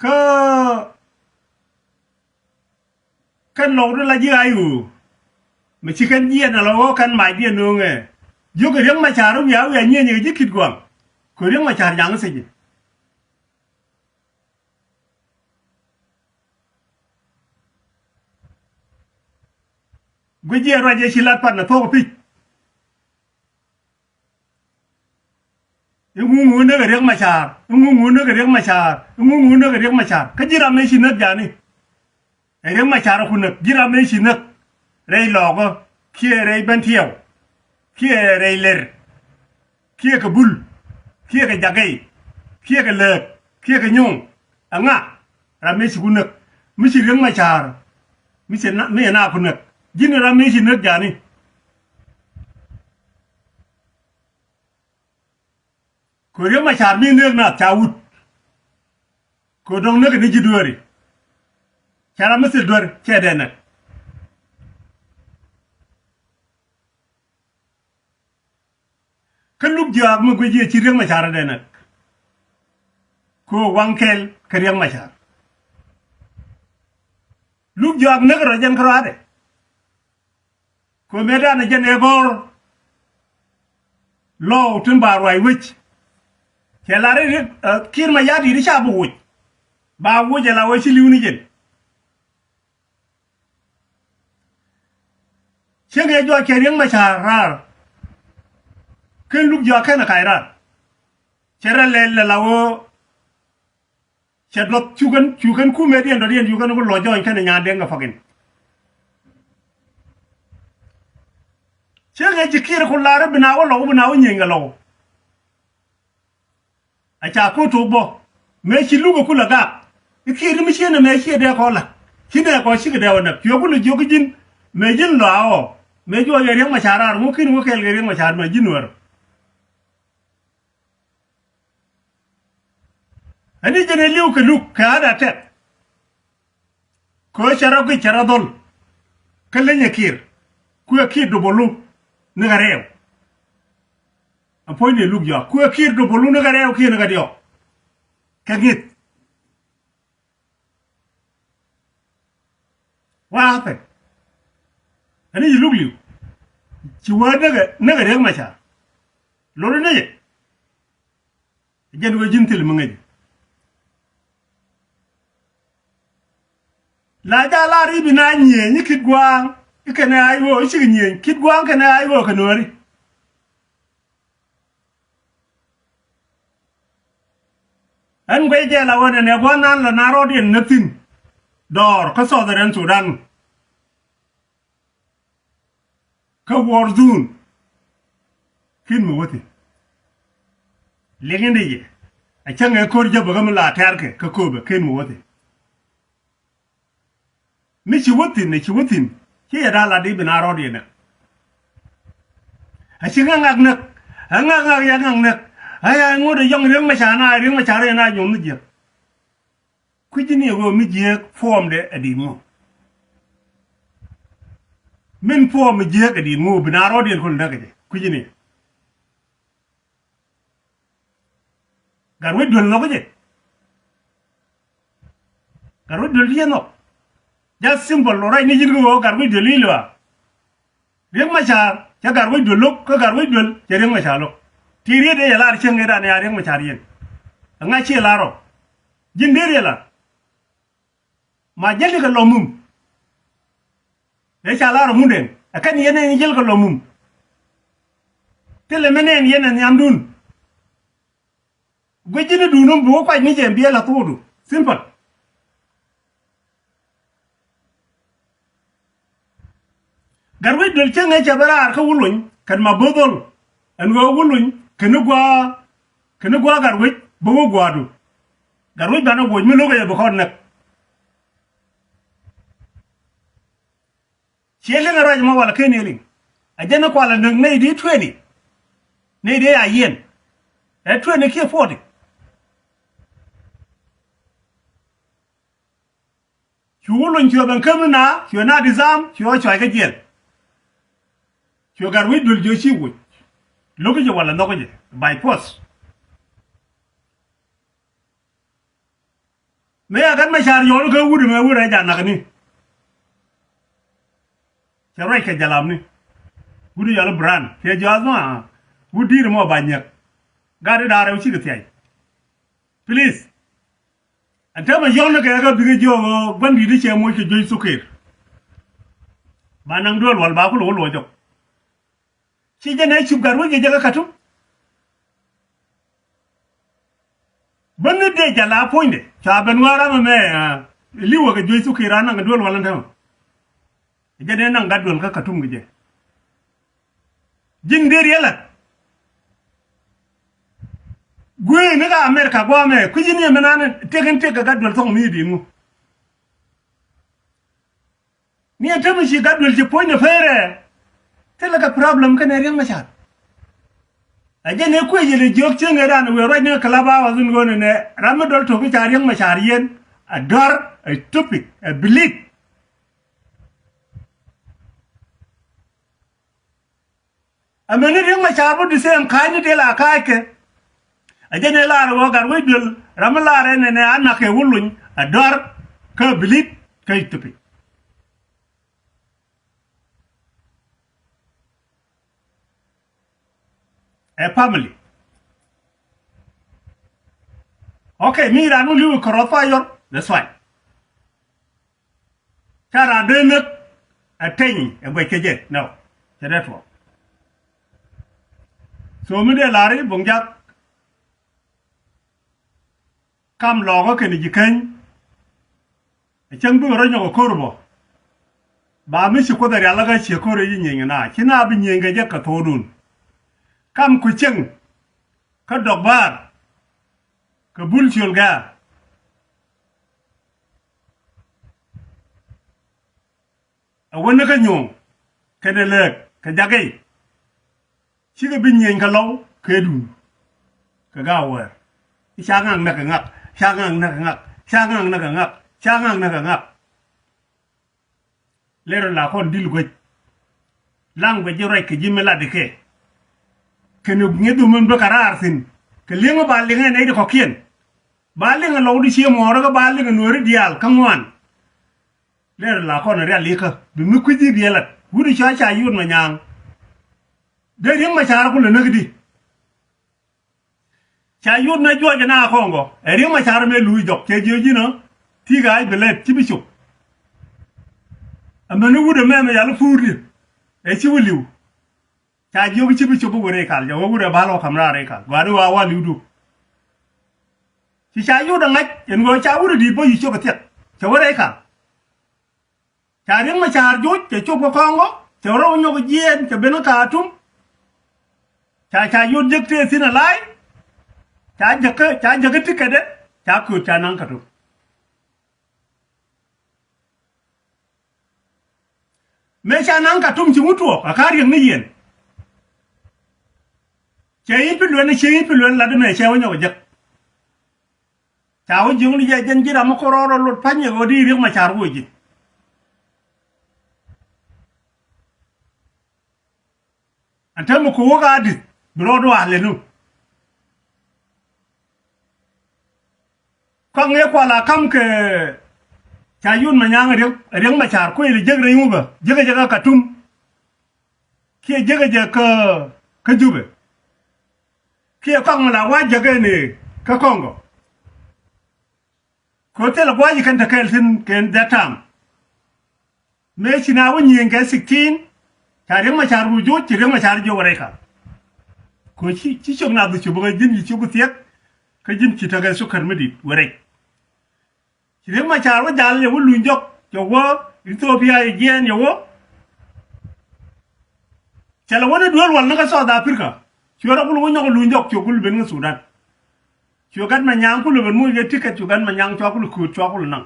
Kä kɛn lɔwdu la ji̱ ay ɣöö Mi ci kɛn jiɛn ala ɣöö kɛn macdiɛn nööŋɛ. Jiök Riek Machar wiaa wiaa nyieenyɛ kɛ ji̱ Kitgwang. Kɛ Riek Machar jaŋ thiec. Guic jiɛn ruac ëë ci lat pan ɛ thuɔ̱k pi̱c. Iŋu ŋu näk ɛ Riek Machar, iŋu ŋu näk ɛ Riek Machar, iŋu ŋu näk ɛ Riek Machar. Kä ji̱ ram mëë ci näk ja̱a̱ni. Ɛ Riek Machar ku näk, ji̱ ram mëë ci näk. Rɛy Lɔɔkä, kiɛ rɛy Bɛn Tiɛw, kiɛ rɛy Lɛr, kiɛ kɛ Bul, kiɛ kɛ Jakɛy, kiɛ kɛ Lääk, kiɛ kɛ Nyuŋ. Ɛŋa ram mëë ci ku näk? Mi ci Riek Machar, mi ci na, mi ɛ na ku näk. Ji̱n ram mëë ci näk ja̱a̱ni. Kɛ Riek Machar mi nɛɛk naath ca wut. Kɛ dɔ̱ŋ näk ni ji̱ dueeri. Ca ram mi thil duer cɛ dee näk. Kä Luk Jɔak mi guic jiɛ ci Riek Machar dee näk. Kɛ waŋ kɛl kɛ Riek Machar. Luk Jɔak näk rɔ jɛn kärɔaadɛ. Kɛ mëë danɛ jɛn ɛ gɔ̱r. Lɔw tin ba ruac wec. Cɛ lar i̱ Riek, ɛ, Kiir Mayardit i̱ ca bi woc. Ba woc ɛ la wec ci li̱w ni jɛn. Cieŋ ɛ jɔak cɛ Riek Machar raar. Ken Luk Jɔak kɛn ɛ kac raar. Cɛ rɛ lɛl lɛ la wee. Cɛ duɔth cukɛn, cukɛn kumɛdiɛn dɔ̱diɛn cukɛn ku lɔ jɔɔny kɛnɛ nyan deŋ kɛ pa̱kin. Cɛ kɛ ji̱ Kiir ku lar i̱ bi na wä lɔw, bi na wä nyieny kɛ lɔw. A ca ko̱ tok bä mëë ci Luk ɛ kulɛ gak. I̱ Kiir mi cieen ɛmɛ ciɛ dee kɔ la̱t. Ci nɛ kɔ cikɛ dee wä näk cuɛ kulɛ jiök i̱ ji̱n. Mëë ji̱n lɔ a ɣɔɔ mëë juɔc ɛ Riek Machar raar ŋuɔ̱ki̱n ŋuɔ̱ kɛɛl kɛ Riek Machar mɛ ji̱n wär. Ani jɛn ɛ li̱w kɛ Luk kɛ ɣa̱t a tɛk. Kɛ ɣöö cɛ rɔ guic cɛ rɔ dhɔl. Kä lenyɛ Kiir kuɛ Kiir duɔl bulu ni kɛ rɛɛw. Ɛn puɔ̱nydɛ Luk Jɔak kuɛ Kiir duɔl bulu ni kɛ rɛɛw kiɛ ni kɛ diɔ̱k. Kɛ ŋi̱th. What happened? Ani ji̱ Luk li̱w ci wä näkɛ näkɛ Riek Machar. Lotdɛ nɛy jɛ. Jɛn wee ji̱n thil mi ŋäc. La jaa lar i̱ bi na nyieny i̱ Kitgwang i̱ kɛnɛ a i̱ ɣöö i̱ cikɛ nyieny Kitgwang kɛnɛ a i̱ ɣöö kɛ Nuääri. Ɛn guɛc jɛ la ɣöö nɛnɛ gua̱n nan la na rɔɔdiɛn näk thi̱n dɔɔr kä Southern Sudan. Kä war zone. Ken mi wäthi. Liŋ in di yɛ a cäŋ ɛ ko̱r jäpä kä mi la tɛ̈rkɛ kä köpɛ ken mi wäthi. Mi ci wä thi̱n, ci wä thi̱n ci yɛ da̱a̱ lat i̱ bi na rɔɔdiɛn näk. A ci ŋak ŋak näk. A ŋak ŋak yɛ ŋak näk. A ya ŋot ɛ yɔŋ Riek Machar na Riek Machar yɛ na nyuɔ̱n ni jiäk. Kui̱ci ni ɛ ɣöö mi jiääk puɔmdɛ ɛ di̱i̱t ŋu? Min puɔm mi jiääk ɛ di̱i̱t ŋu bi na rɔɔdiɛn kɔn näk ɛ jɛ kui̱ci ni? Gat wec duel nhɔk jɛ. Gat wec duel ti jɛ nhɔk. Just simple, rɛy ni ji̱n kä ɣöö gat wec duel i̱ luaak. Riek Machar cɛ gat wec duel lo̱k kä gat wec duel cɛ Riek Machar lo̱k. Ti riet ëë yɛ lar cieŋ ëë dan ya Riek Machar yɛn. Ɛ ŋa̱c ciɛ lar ɔ. Ji̱n dee riɛ lar. Ma jäli kɛ lɔ mum. Dee ca lar ɔ Mundɛŋ ɛ kɛn yɛn ɛn jäl kɛ lɔ mum. Thilɛ mi nɛn yɛn ɛ nhiamdun. Guic ji̱n i̱ duundun bi wä kuac ni jɛ biɛl a thuudu. Simple. Gat wec duel cäŋ ëë cɛ bä raar kä Wuluny kɛn ma bo̱o̱th dhol. Ɛn ɣöö Wuluny kɛn i̱ gua̱a̱ kɛn i̱ gua̱a̱ gat wec bä wä gua̱a̱du. Gat wec banɛ woc mi lo̱k ɛ yɛ bi kɔn näk. Ciɛ liŋ ɛ ruac mɔ wala ken yɛ liŋ. Ɛ jɛn ni kualɛ näk nɛy di twenty. Nɛy di a yiɛn. Ɛ twenty kiɛ forty. Cu Wuluny cuɛ ben käm ni na cuɛ na disarm cuɛ cuac kä jiɛl. Cuɛ gat wec duel jiɔ ci woc. Lo̱k jɛ wala nhɔk jɛ by force. Mëë a gat Machar yɔɔl kä wut ɛmɛ wut ɛ ja nakni. Cɛ ruac kɛ jalamni. Wut i̱ yɔl i̱ Bran cɛ jɔath ma wut di̱i̱r mɔ ba nyiɛk. Gat i̱ da̱a̱r rɛw cikɛ thiac. Please. Ɛn täämɛ yɔ̱ŋ ni kɛ kä bikɛ jiök ɣöö gua̱n di̱t i̱ cɛ moc kɛ juec thukir. Ba naŋ duel wal ba ku lo̱k lo̱k jɔk. Ci jɛ nɛ cup gat wec kɛ jɛ kä Katum. Bä ni dee jɛ la puɔ̱nydɛ ca ben ŋɔ̱a̱r ram ɛmɛ. Liwä kɛ juec thukir an naŋ kɛ duel wal ɛn täämɛ. Jɛ dee naŋ gat duel kä Katum kɛ jɛ. Ji̱n dee riɛlɛ. Gui̱i̱ni kä America guamɛ kui̱ ji̱n yɛ mi nan tëk in tëk kɛ gat duel thok mi di̱i̱t ŋu. Ni ɛn te mi ci gat duel ci puɔ̱nydɛ peerɛ. Thilɛ kɛ problem kɛnɛ Riek Machar. A jɛ ni kui̱ yɛl jiök cieŋ ɛ dan wëë ruac ni kɛ la ba wä dhin ɣöö nɛ ram mi dɔl to̱k i̱ ca Riek Machar yɛn a dɔ̱r a stupid a bilit. Amäni Riek Machar bä the same ka̱a̱cni dee la ka̱a̱ckɛ. A jɛn ɛ lar ɣöö gat wec duel ram mi lar ɛn ɛnɛ a nak kɛ wä luny a dɔ̱r kä bilit kä Ethiopia. Ɛ family. Okay, mi ran wä li̱w kɛ rɔth pa yɔr, that's fine. Ca raan dee näk ɛ teny ɛ guɛc kɛ jɛ nɔ cɛ dee tuɔɔk. So mi dee la̱ri buŋ jak kam lɔɔkä kɛnɛ ji̱ käny. Ɛ cäŋ bikɛ rɔ nyɔk ɛ ko̱r bɔ ba mi ci kuoth ɛ rial kä ciɛ ko̱r ɛ yi nyieny kɛ na ci na bi nyieny kɛ jɛ kɛ tho̱o̱dun. Kam ku cäŋ kä dɔk baar kɛ bul ciöl gɛ̈ɛ̈r. Ɛ wä ni kä nyuɔ̱ɔ̱ŋ kɛnɛ lääk kɛ jakä i̱ cikɛ bi nyieny kɛ lɔw kɛ duun kɛ ga̱a̱ wäär. I̱ ca ŋak näk kɛ ŋak, ca ŋak näk kɛ ŋak, ca ŋak näk kɛ ŋak, ca ŋak näk kɛ ŋak. Lɛr la kɔn dil guec. Laŋ guec ji̱ ruac kɛ ji̱ mi lat ikɛ kɛnɛ ŋi̱eth mi bä kɛ raar thi̱n. Kɛ li̱eŋä ba li̱ŋɛ nɛy ti kɔ̱kiɛn. Ba liŋɛ lɔw di cie muɔɔrä kä ba liŋɛ nuääri diaal kä ŋuan. Lɛr la kɔn rial ikä bi mi kui̱ci biɛ lat wut i̱ cua ca yut ma nyaaŋ. Dee Riek Machar kulɛ näk di. Ca yut na juɔc na kɔŋ gɔ ɛ Riek Machar mëë luui jɔk cɛ jiö ji̱n ɔ. Ti̱i̱ ga̱a̱c bi lɛt ci bi cop. Amäni wut ɛmɛ mɛ yal puurdi ɛ ci wi̱liw. Ca jiök ci bi cop bi wä rɛy kal jɛ wä wut ɛ bal wä ka̱m raar rɛy kal gɔaari wä a wä li̱wdu. Ci ca yut ɛ ŋa̱c ɛn ɣöö ca wut ɛ di̱i̱t bä yi cop ɛ thiɛk cɛ wä rɛy kal. Ca Riek Machar joc cɛ cop kä Kɔŋɔ cɛ rɔw nyɔk jiɛɛn cɛ ben kä Katum. Ca ca yot jek tëë thi̱n a la̱a̱c. Ca jäkä ca jäkä ti kɛtdɛ ca kööt ca naŋ Katum. Mëë ca naŋ Katum ci ŋut tuɔɔk a ka̱ riɛk ni yɛn. Cɛ i̱ pi luɛn cɛ i̱ pi luɛn lat mëë cɛ wä nyɔk jek. Ca wä jiökni jɛ jɛn ji̱ ram mi kɔrɔɔr rɔ lot pa̱ny ɛ ɣöö di Riek Machar wä ji̱. Ɛn täämɛ kɛ wä ka di̱th bi rɔɔd wä a lenu. Kɔaŋ ëë kual a ka̱m kɛ ca yut ma nyaŋ Riek Riek Machar kuec ri jek rɛy ŋukä jek jɛ kä Katum. Kiɛ jek jɛ kä kä Jubɛ. Kiɛ kɔaŋ mi la wa jek ɛn ëë kä Kɔŋgɔ. Kɛ ɣöö thilɛ gua̱a̱c kɛn te kɛɛl thi̱n kɛn that time. Mëë ci na wä nyiëëŋ kɛ sixteen. Ca Riek Machar wä joc ci Riek Machar jiök wä rɛy kal. Kɛ ɣöö ci ci cök na dhuk cop kä ji̱n ci cop thiɛk. Kä ji̱n ci tekɛ thukär mi di̱t wä rɛy. Ci Riek Machar wä jal yɛ wä luny jɔk yɛ wä Ethiopia yɛ jiɛɛn yɛ wä. Cɛ lɛ wä ni duel wal ni kä South Africa. Cuɛ rɔ kul wä nyɔk luny jɔk cuɛ kul ben kä Sudan. Cuɛ gat ma nyaŋ kul ben muc kɛ ticket cuɛ gat ma nyaŋ cua kul kööt cua kul naŋ.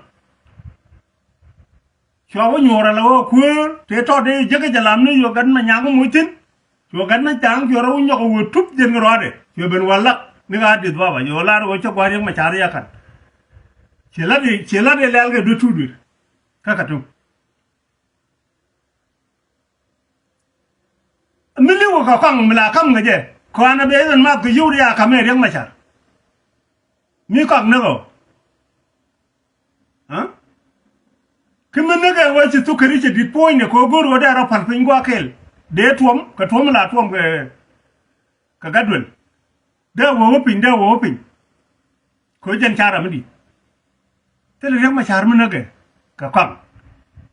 Cua wä nyuɔr ala wä kuäär tëë tɔt dee jek jɛ lam ni cuɛ gat ma nyaŋ muc thi̱n. Cuɛ gat ma nyaŋ cuɛ rɔ wä nyɔk wä tup jɛn kɛ rɔɔdɛ cuɛ ben wä lak ni ka dieth baba cuɛ wä lar wä cä gua̱a̱r Riek Machar yakan. Ci lat ci lat dee lɛl kɛ duet tuut duet. Kä Katum. Mi li̱w kɛ kɔaŋ mi la ka̱m kɛ jɛ kɔanɛ bɛ ɛn math kɛ yio̱w ri a ka̱m ɛ Riek Machar. Mi kɔak näk ɔ. Kä mi näk ɛ wä ci thuk kɛ ri cɛ di̱t puɔ̱nydɛ kɛ ɣöö go̱o̱r ɣöö dee rɔ pal piny gua̱a̱th kɛl. Dee tuɔm kɛ tuɔm la tuɔm kɛ, kɛ gat duel. Dee wä wä piny, dee wä wä piny. Kɛ ɣöö jɛn ca ram mi di̱i̱t. Thilɛ Riek Machar mi näk ɛ kɛ kɔaŋ.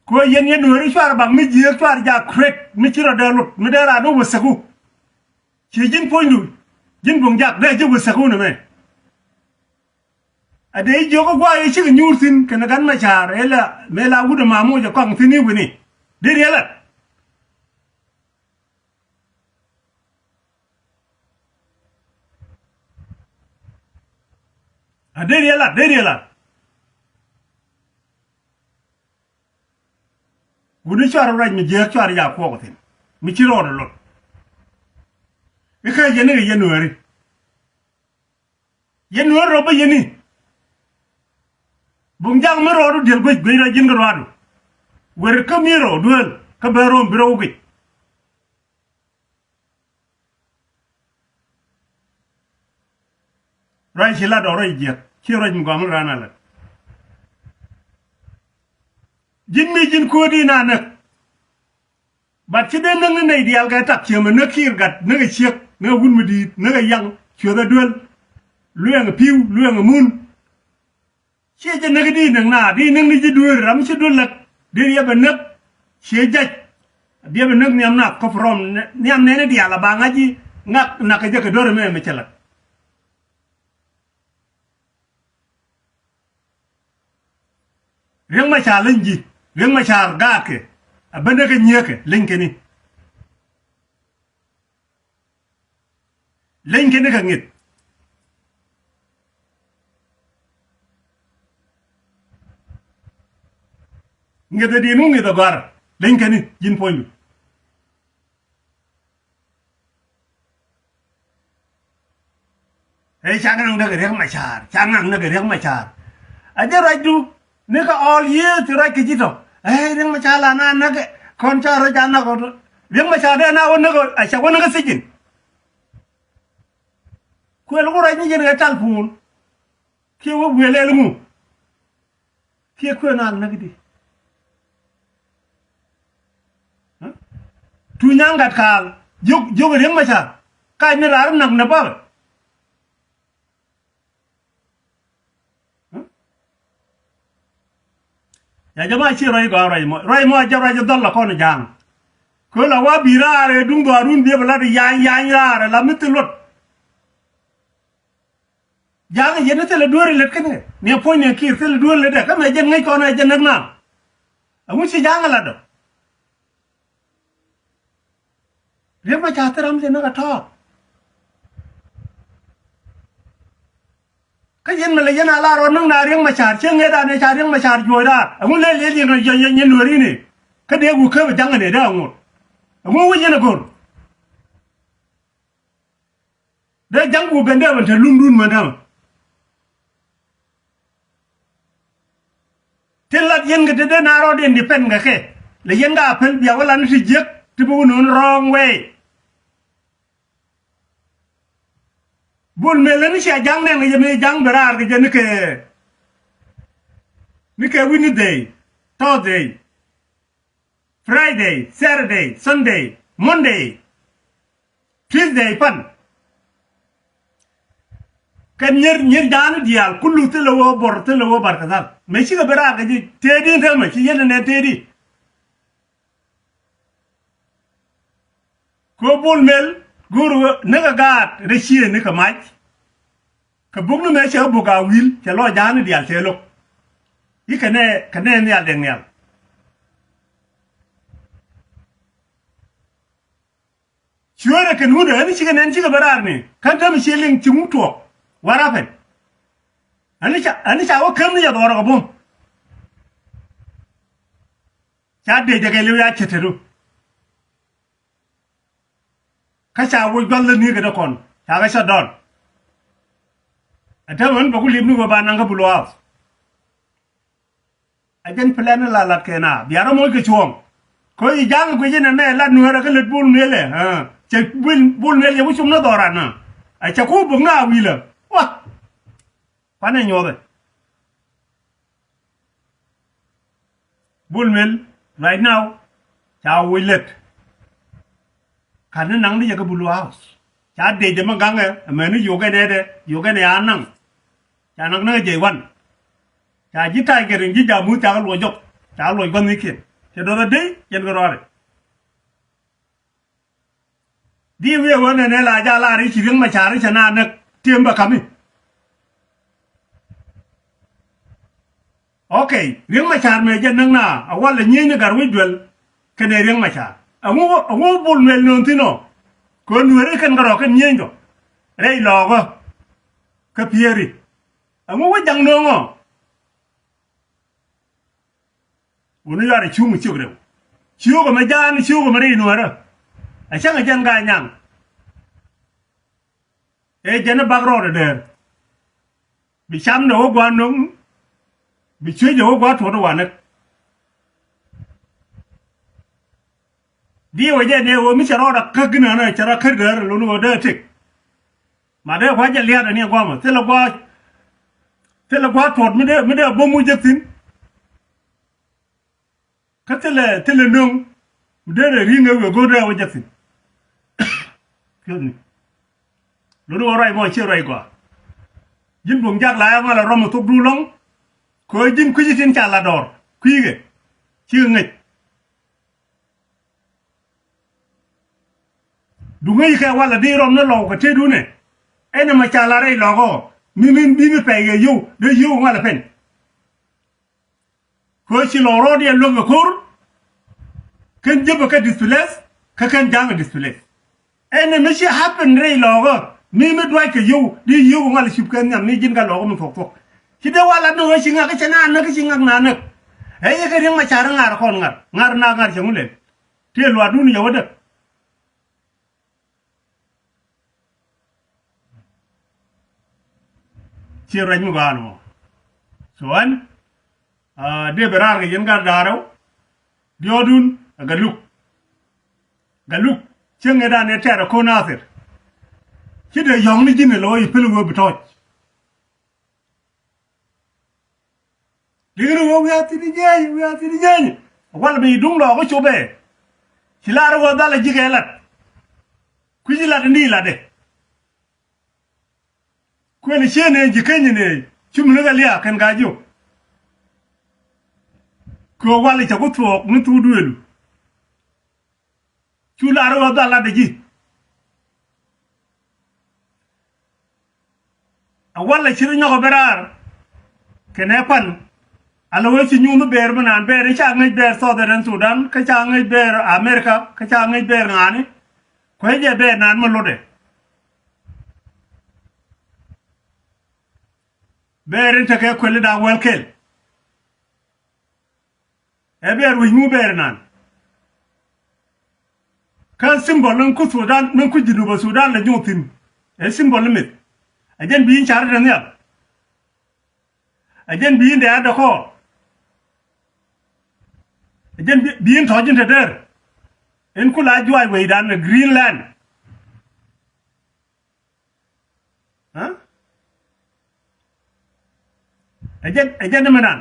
Kɛ ɣöö yɛn yɛn Nuääri cuarɛ bak mi jiääk cuarɛ jak kuet mi ci rɔ dee lot mi dee raan wä wä thäku. Ciɛ ji̱n puɔ̱nydu, ji̱n duɔ̱ŋ jak dee ji̱ wä thäku ni mɛ. A dee jiök ɛ gua̱a̱ yɛ cikɛ nyuur thi̱n kɛnɛ Gat Machar ɛ la mëë la wut ɛ mamuc ɛ kɔaŋ thi̱n i̱ wi̱ni. Dee riɛl ɛ. A dee riɛl ɛ, dee riɛl ɛ. Wuni cuarɛ ruac mi jiääk cuarɛ jak kuɔk thi̱n mi ci rɔɔdɛ lot. I̱ kä yɛn i̱ kɛ yɛn Nuääri. Yɛn Nuääri rɔ bä yɛn i̱. Buŋ jak mi rɔɔdu diel guec guec rɔ ji̱n kɛ ruaadu. Wer kä mi rɔ duel kä ben rɔm bi rɔ wä guic. Ruac ci lat ɔ ruac jiɛk ci ruac mi gɔam raan a lat. Ji̱n mi ji̱n ko̱o̱di na näk. Bat ci dee näk ni nɛy diaal kɛ tak ciëmɛ näk Kiir Gat näk ɛ ciek näk ɛ wut mi di̱i̱t näk ɛ yaŋ cueth ɛ duel. Luɛɛŋ ɛ pi̱w luɛɛŋ ɛ mun. Ciɛ jɛ näk di näk na di näk ni ji̱ dueer ram ci duel lät di riɛp ɛ näk. Ciɛ jac diɛp ɛ näk nhiam nak kä from nhiam nɛni diaal a ba ŋa̱c ji̱ ŋak nak kɛ jɛ kɛ do̱r ɛmɛ mɛ cɛ lät. Riek Machar leny ji̱ Riek Machar gaatkɛ a ben näk kɛ nyiekɛ leny kɛni. Leny kɛn ni kɛ ŋi̱th. Ŋi̱th ɛ di̱i̱n ŋu ŋi̱th ɛ gɔ̱a̱r leny kɛn ni ji̱n puɔ̱nydu. Ëë ca ŋa̱ŋ näk Riek Machar ca ŋa̱ŋ näk Riek Machar. A jɛ ruacdu. Ni kɛ all year ti ruac kɛ ji̱ tɔ. Ɛ Riek Machar la na näk kɔn ca ruac a näk ɔ. Riek Machar dee na wä näk ɔ a cɛ wä näk kä thijin. Kuël ku ruac ni jɛn kɛ tal puun. Kiɛ wä wiël ɛl ŋu. Kiɛ kuël na näk di. Tuny nyaŋ gat kaal jiök jiök Riek Machar. Kac ni raar näk nɛ bäk. Ya jama ci ruac gɔaa ruac mɔ ruac mɔ a jɛ ruac dhɔl la kɔn ja̱a̱ŋ. Köl a wa bi raar ɛ duŋ dhɔaarun biɛ bɛ lat yany yany raar ɛ la mi thil luɔt. Ja̱a̱ŋ yɛn ni thilɛ dueer lät kɛn kɛ ni puɔ̱ny ni kiir thilɛ dueer lät ɛ kä mɛ jɛn ŋäc kɔn ɛ jɛ näk na. Ɛŋu ci ja̱a̱ŋ ɛ lat dɔ. Riek Machar thil ram thil näk a tɔɔk. Kä yɛn mi lɛ yɛn a lar ɔ näk na Riek Machar cieŋ ëë dan ëë ca Riek Machar juɔc raar ɛŋu lɛl yɛn yɛn yɛn yɛn nueeri ni. Kä dee wuk käp ɛ ja̱ŋ ɛ dee dee a ŋot. Ɛŋu wec yɛn ɛ go̱r. Dee ja̱ŋ wuk ben dee ben te lundun män tämɛ. Tin lat yɛn kɛ te dee na rɔɔd independent kɛ kɛ lɛ yɛn ka a pɛl bia wä lan ti jiäk ti bi wä no̱o̱ŋ wrong way. Bol Mel ni cia ja̱ŋ nɛn kɛ jɛ mi ja̱ŋ bi raar kɛ jɛ ni kɛ ni kɛ Wednesday, Thursday, Friday, Saturday, Sunday, Monday, Tuesday pan. Kɛn nyier nyier ja̱a̱n diaal kulu thilɛ wä bor thilɛ wä Barkadhal. Mɛ cikɛ bi raar kɛ ji̱ tëëdi in täämɛ ci yɛn nɛn tëëdi. Kɛ Bol Mel go̱o̱r wä ni kɛ gaat rɛy ciëë ni kɛ mac. Kɛ buk ni mɛ cɛ buk a wi̱i̱l cɛ lɔ ja̱a̱n diaal cɛ lo̱k. I̱ kɛ nɛ kɛ nɛ nhial dɛŋ nhial. Cueerɛ kɛn wundɛ ɛn cikɛ nɛn cikɛ bä raar ni kän täämɛ ciɛ liŋ ci ŋu tuɔɔk. What happened? Ɛn ca ɛn ca wä käm ni yɛ dhɔrɔ kɛ bum. Ca dee jɛ kɛ liw ya ce̱t te du. Kä ca woc gua̱th lä ni kɛ dee kɔn ca kɛ shut down. Ɛ täämɛ wän bɛ ku li̱p ni wä ba naŋ kä blow up. A jɛn plan ni la lat kɛ na bia rɔ moc kɛ cuɔ̱ɔ̱ŋ. Kä i̱ ja̱a̱ŋ guic inɛ mɛ lat nueerä kä lät Bol Mel ɛ cɛ Bol Mel yɛ ku cum ni dhɔran ɛ cɛ ku buk na wi̱lä. Wa kuanɛ nyuɔthɛ. Bol Mel right now ca woc lät. Kä ni naŋ ni jɛ kä Blue House ca dec jɛ mi gaŋɛ. Ɛmɛni yokɛn ɛdɛ, yokɛn ɛ a naŋ. Ca naŋ ni jɛ wan. Ca ji̱ tac kɛ riŋ ji̱ jamuth ca kɛ luɔc jɔk. Ca luɔc gua̱n ni kiɛn cɛ duɔth a dec yɛn kɛ rɔɔdɛ. Di wiɛ wä nɛnɛ la jal a ri ci Riek Machar cɛ na näk tiɛm bɛ kami. Ok, Riek Machar mɛ jɛ näk na a walɛ nyieny ni Gatwec Duel kɛnɛ Riek Machar. Ɛŋu, ɛŋu Bol Mel nööŋ thi̱n ɔ? Kɛ nueri kɛn kɛ rɔ kɛn nyieny tɔ rɛy lɔɔkä kä Pieri. Ɛŋu wä jaŋ nööŋ ɔ? Wuni yuarɛ ciu mi ciök rɛw. Ciu kɛ mɛ jaan, ciu kɛ mɛ ri nuɔrä. A cäŋ a jɛn gaa nyaŋ. Ɛ jɛn ɛ bak rɔɔdɛ dɛɛr. Bi camdɛ wä gua̱a̱ no̱ŋ. Bi cuecdɛ wä gua̱a̱ tuɔ̱t wanɛ. Di wä jɛ ni wä mi cɛ rɔɔdɛ käk ginä nɛ cɛ rɔ käk dɛɛr luni wä dee tëk. Ma dee gua̱a̱ jɛ lia̱a̱dɛ ni gua̱a̱ mɔ thilɛ gua̱a̱. Thilɛ gua̱a̱ tuɔ̱t mi dee, mi dee bo̱m wä jɛ thi̱n. Kä thilɛ, thilɛ no̱ŋ mi dee rɛ ri̱ŋ ɛ wëë go̱o̱r dee wä jɛ thi̱n. Excuse me. Luni wä ruac mɔ ciɛ ruac gɔaa. Ji̱n buɔ̱m jak la ya ŋɔl a rɔm mi thok duun lɔ̱ŋ. Kɛ ɣöö ji̱n kui̱ci tin ca la dɔɔr kui̱kɛ cikɛ ŋäc. Duŋ ŋäc kɛ walɛ di rɔm ni lɔw kɛ tetdun ɛ. Ɛn ɛmɛ ca la rɛy lɔkɔ mi, mi, mi, mi pɛy kɛ yio̱w dee yio̱w ŋualɛ pɛn. Kɛ ɣöö ci lɔw rɔɔd yɛ luäk kɛ ko̱r. Kɛn jepɛ kɛ displace kä kɛn ja̱a̱ŋ kɛ displace. Ɛn ɛmɛ ci happen rɛy lɔkɔ mi, mi duac kɛ yio̱w di yio̱w ŋualɛ cup kɛ nhiam ni ji̱n kɛ lɔkɔ mi thuɔk thuɔk. Ci dee walɛ ni ɣöö ci ŋak kä cɛ na näk kä ci ŋak na näk. Ɛ yɛ kɛ Riek Machar ŋa̱r kɔn ŋa̱r, ŋa̱r na ŋa̱r cɛ ŋu lɛl. Tëë luaatdun yɛ wädä. Ciɛ ruac mi gɔaa ni mɔ. So ɛn, ah, dee ben raar kɛ yɛn gat da̱ŋ rɛw. Diɔ̱ɔ̱dun ɛ Galuk. Galuk cieŋ ëëdan ëë tɛ̈r ɛ ko̱n Nathir. Ci dee yɔ̱ŋ ni ji̱n ɛ lo̱ i̱ pil wee bi tɔ̱ɔ̱c. Liŋ ni ɣöö wiaa thi̱n i̱ nyeeny, wiaa thi̱n i̱ nyeeny. Wal mi duŋ lɔɔk kä copɛ. Ci lar ɣöö dhalɛ ji̱ kɛ lat. Kui̱ci lat ni latdɛ. Kuël i̱ cieen ëë ji̱ keny in ëë ci mi ni kɛ liaak kɛn ka jiök. Kɛ ɣöö wal i̱ cɛ ku thuɔɔk ni thuk duëëlu. Cu lar i̱ ɣöö dhal latdɛ ji̱. A walɛ ci ri nyɔk a ben raar kɛnɛ pan. A lɛ wee ci nyuuth bɛɛr mi naan bɛɛr i̱ ca ŋäc bɛɛr Southern Sudan kä ca ŋäc bɛɛr America kä ca ŋäc bɛɛr ŋaani. Kuecɛ bɛɛr naan mi lotdɛ. Bɛɛr in tekɛ kuël i̱ da̱a̱k wäl kɛl. Ɛ bɛɛr wi̱c ŋu bɛɛr inan. Kä symbol in ku Sudan, in ku Junub Sudan lɛ nyuɔth thi̱n. Ɛ symbol in mith. Ɛ jɛn bi in car in te nhial. Ɛ jɛn bi in dɛɛr dɛ kɔɔr. Ɛ jɛn bi, bi in tɔ̱c in te dɛɛr. In ku la juaac wecdan ɛ Greenland. Aa? Ɛ jɛn, ɛ jɛn ni mi nan.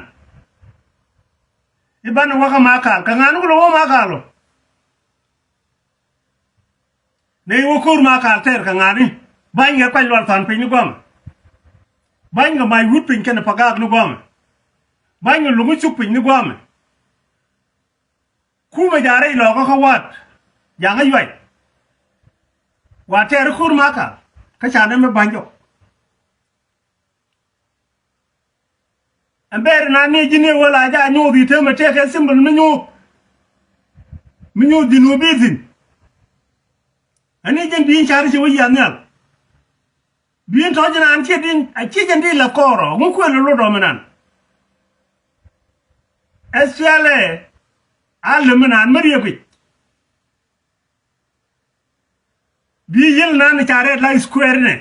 I̱ ban wakä Makal, kɛ ŋa̱ni ku lɛ wä Makal ɔ. Nɛ i̱ wä ko̱r Makal tɛɛr kɛ ŋa̱ni. Ba̱ny kɛ kuac lual tha̱a̱n piny ni gua̱a̱mɛ. Ba̱ny kɛ mac wut piny kɛnɛ pagak ni gua̱a̱mɛ. Ba̱ny kɛ luŋ i̱ cuk piny ni gua̱a̱mɛ. Kumɛ ja̱ rɛy lɔɔkä kä wa̱a̱t ja̱ ŋä yuay. Wa tɛɛr i̱ ko̱r Makal kä ca nɛmɛ ba̱ny jɔk. Ɛn bɛɛr inan ni ji̱n i̱ wä la ja̱ nyuuth i̱ temɛ tëëkɛ symbol mi nyuuth. Mi nyuuth Junub i̱ thi̱n. Ɛn ni ji̱n di̱i̱n ca̱r i̱ ci wä yiath nhial. Bi̱i̱n tɔ̱ ji̱n an ciɛ din a ciɛ jɛn di lɛ kɔɔrɔ ŋu kuël lot ɔm inan. Ɛsfialɛ a lem inan mi riek guic. Bi̱i̱ yiël inan ca rɛɛt la square inɛ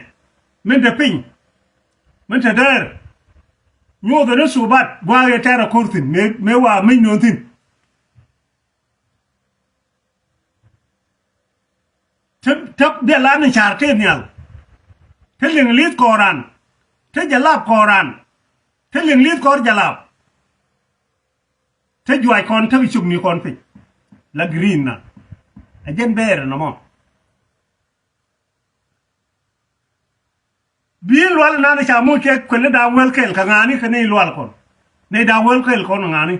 min te piny min te däär. Nyuuth ɛn i̱ subat gua̱a̱k yɛ tɛɛr a ko̱r thi̱n mëë, mëë wa mec nööŋ thi̱n. Te, te dhil an i̱ ca̱r tëë nhial. Te liŋ li̱th kɔɔran. Te jalap kɔɔran. Te liŋ li̱th kɔɔr jalap. Kä juac kɔn tek cuk ni kɔn piny. La green na. Ɛ jɛn bɛɛr nɔmɔ. Bi lual nan ca moc kɛ kuɛl ni da̱a̱ŋ wäl kɛl kɛ ŋa̱a̱ni kɛ ni lual kɔn. Ni da̱a̱ŋ wäl kɛl kɔn ŋa̱a̱ni.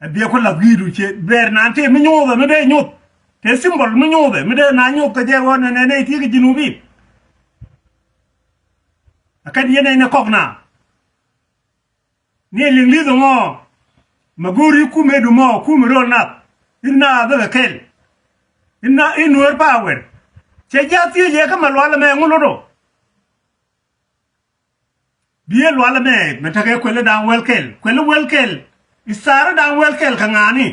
Ɛ biɛ ku lath gi̱i̱du ciɛ bɛɛr nan tëë mi nyothɛ mi dee nyoth. Tëë symbol mi nyothɛ mi dee na nyoth kɛ jɛ ɣɔn nɛ nɛ nɛ ti kɛ ji̱ nubi. Ɛ kɛn yɛn nɛ nɛ kɔk na. Ni liŋ li̱th ŋɔ. Mɛ go̱o̱ri kumɛ du mɔ kumɛ rol nath. In na dhäk kɛ kɛl. In na in nueer pa wɛr. Cɛ jiath thiec yɛ kä mɛ lual ɛmɛ ŋu lot ɔ. Biɛ lual ɛmɛ mɛ tekɛ kuɛli da̱a̱ŋ wäl kɛl kuɛli wäl kɛl. I̱ thaari da̱a̱ŋ wäl kɛl kɛ ŋa̱a̱ni.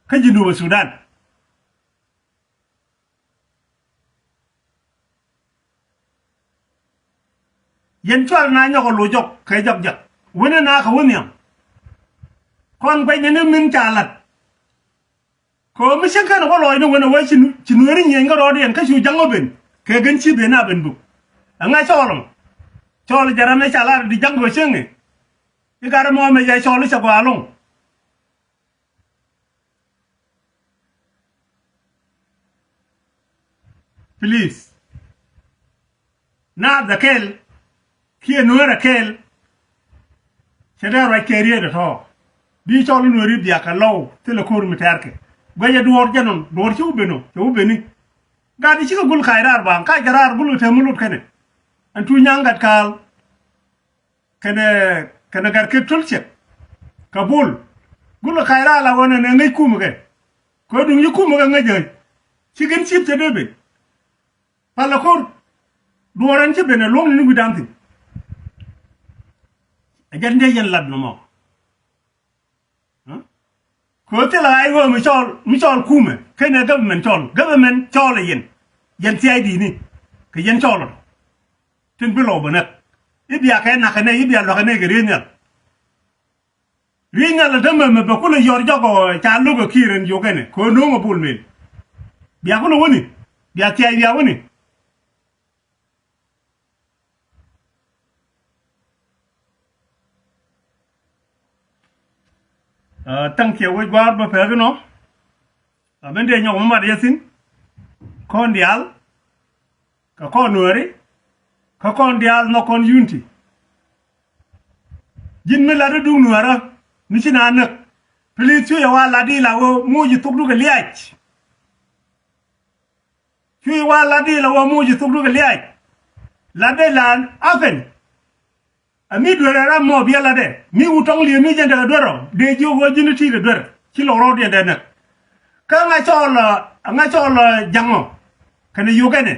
Kä ji̱ Junub Sudan. Yɛn cual na nyɔk ɛ loc jɔk kɛ jɔk jak. Wen ɛ na kɛ wä nhiam. Kɔn guɛcni ni min ca lat. Kɛ ɣöö mi cäŋ kɛn ɛ wä lɔcni wen ɛ wee ci nueeri nyieny kä rɔɔdiɛn kä cu ja̱ŋ ɔ ben kɛ gɛn ci ben a ben buk. Ɛŋa cɔɔl ɔŋ cɔɔl jɛ ram ɛ ca lat ɛ di ja̱ŋ kɛ cäŋ ɛ. I̱ gat ɛmɔ mɛ jɛ cɔɔl i̱ cɛ gɔaa loŋ. Please. Naath ɛ kɛl kiɛ nueer ɛ kɛl. Cɛ dee ruac kɛ riet ɛ tɔ̱. Bi cɔl i̱ nueeri biak kɛ lɔw thilɛ ko̱r mi tɛ̈rkɛ. Guɛcɛ duɔɔr jɛ nɔn duɔɔr ci wä ben ɔ cɛ wä beni. Gat i̱ cikɛ gul kac raar baŋ kac kɛ raar gul kɛ tɛm mi lot kɛnɛ. Ɛn tuuc nyaŋ gat kaal. Kɛnɛ kɛnɛ gat kɛ töl cɛk. Kɛ bul gulɛ kac raar la ɣɔn ɛn ɛ ŋäc kumɛ kɛ. Kɛ duŋ ci kumɛ kɛ ŋäc ɛ ci gin cip cɛ dee ben. Palɛ ko̱r duɔɔr ɛn ci ben ɛ luɔ̱ŋ ni wi̱dan thi̱n. Ɛ jɛn dee yɛn lat nɔmɔ. Kɛ ɣöö thilɛ ɣa̱c ɣöö mi cɔɔl mi cɔɔl kumɛ kenɛ government cɔɔl government cɔɔl ɛ yɛn. Yɛn thia̱a̱c di̱i̱ni kɛ yɛn cɔɔl ɔ. Tin bi lɔw bä näk i̱ bia kɛ nakä nɛy i̱ bia luakä nɛy kɛ riey nhial. Riey nhial ɛ tämɛ mɛ bɛ kulɛ yɔr jɔk ɔ ca lo̱k ɛ ki̱i̱r ɛn jiök ɛnɛ kɛ ɣöö no̱o̱ŋ ɛ bul mëël. Bia kulɛ wäni bia thia̱a̱c bia wäni. Thaŋ kiɛ wec gua̱a̱r bä pɛk inɔ. A ben dee nyɔk mi mat yɛ thi̱n kɔn diaal kɛ kɔn nuääri kä kɔn diaal nhɔk kɔn unity. Ji̱n mi lat i̱ duŋ nuäärä mi ci na näk. Please cucɛ wa lat i̱ la wee moc i̱ thok dukɛ liac. Cuc wa lat di la wä muc i̱ thuk duk i̱ liac. Lat dee la apen. Ɛ mi duer ɛ ram mɔ biɛ lat dee mi wut tɔŋ liee mi jɛn dee duer ɔ dee jiök ɣöö ji̱n i̱ ti̱i̱t ɛ duer ci lɔk rɔɔdiɛn dee näk. Kä ŋa cɔɔl ɛ ŋa cɔɔl ɛ ja̱ŋ ɔ kɛnɛ yio̱kɛnɛ.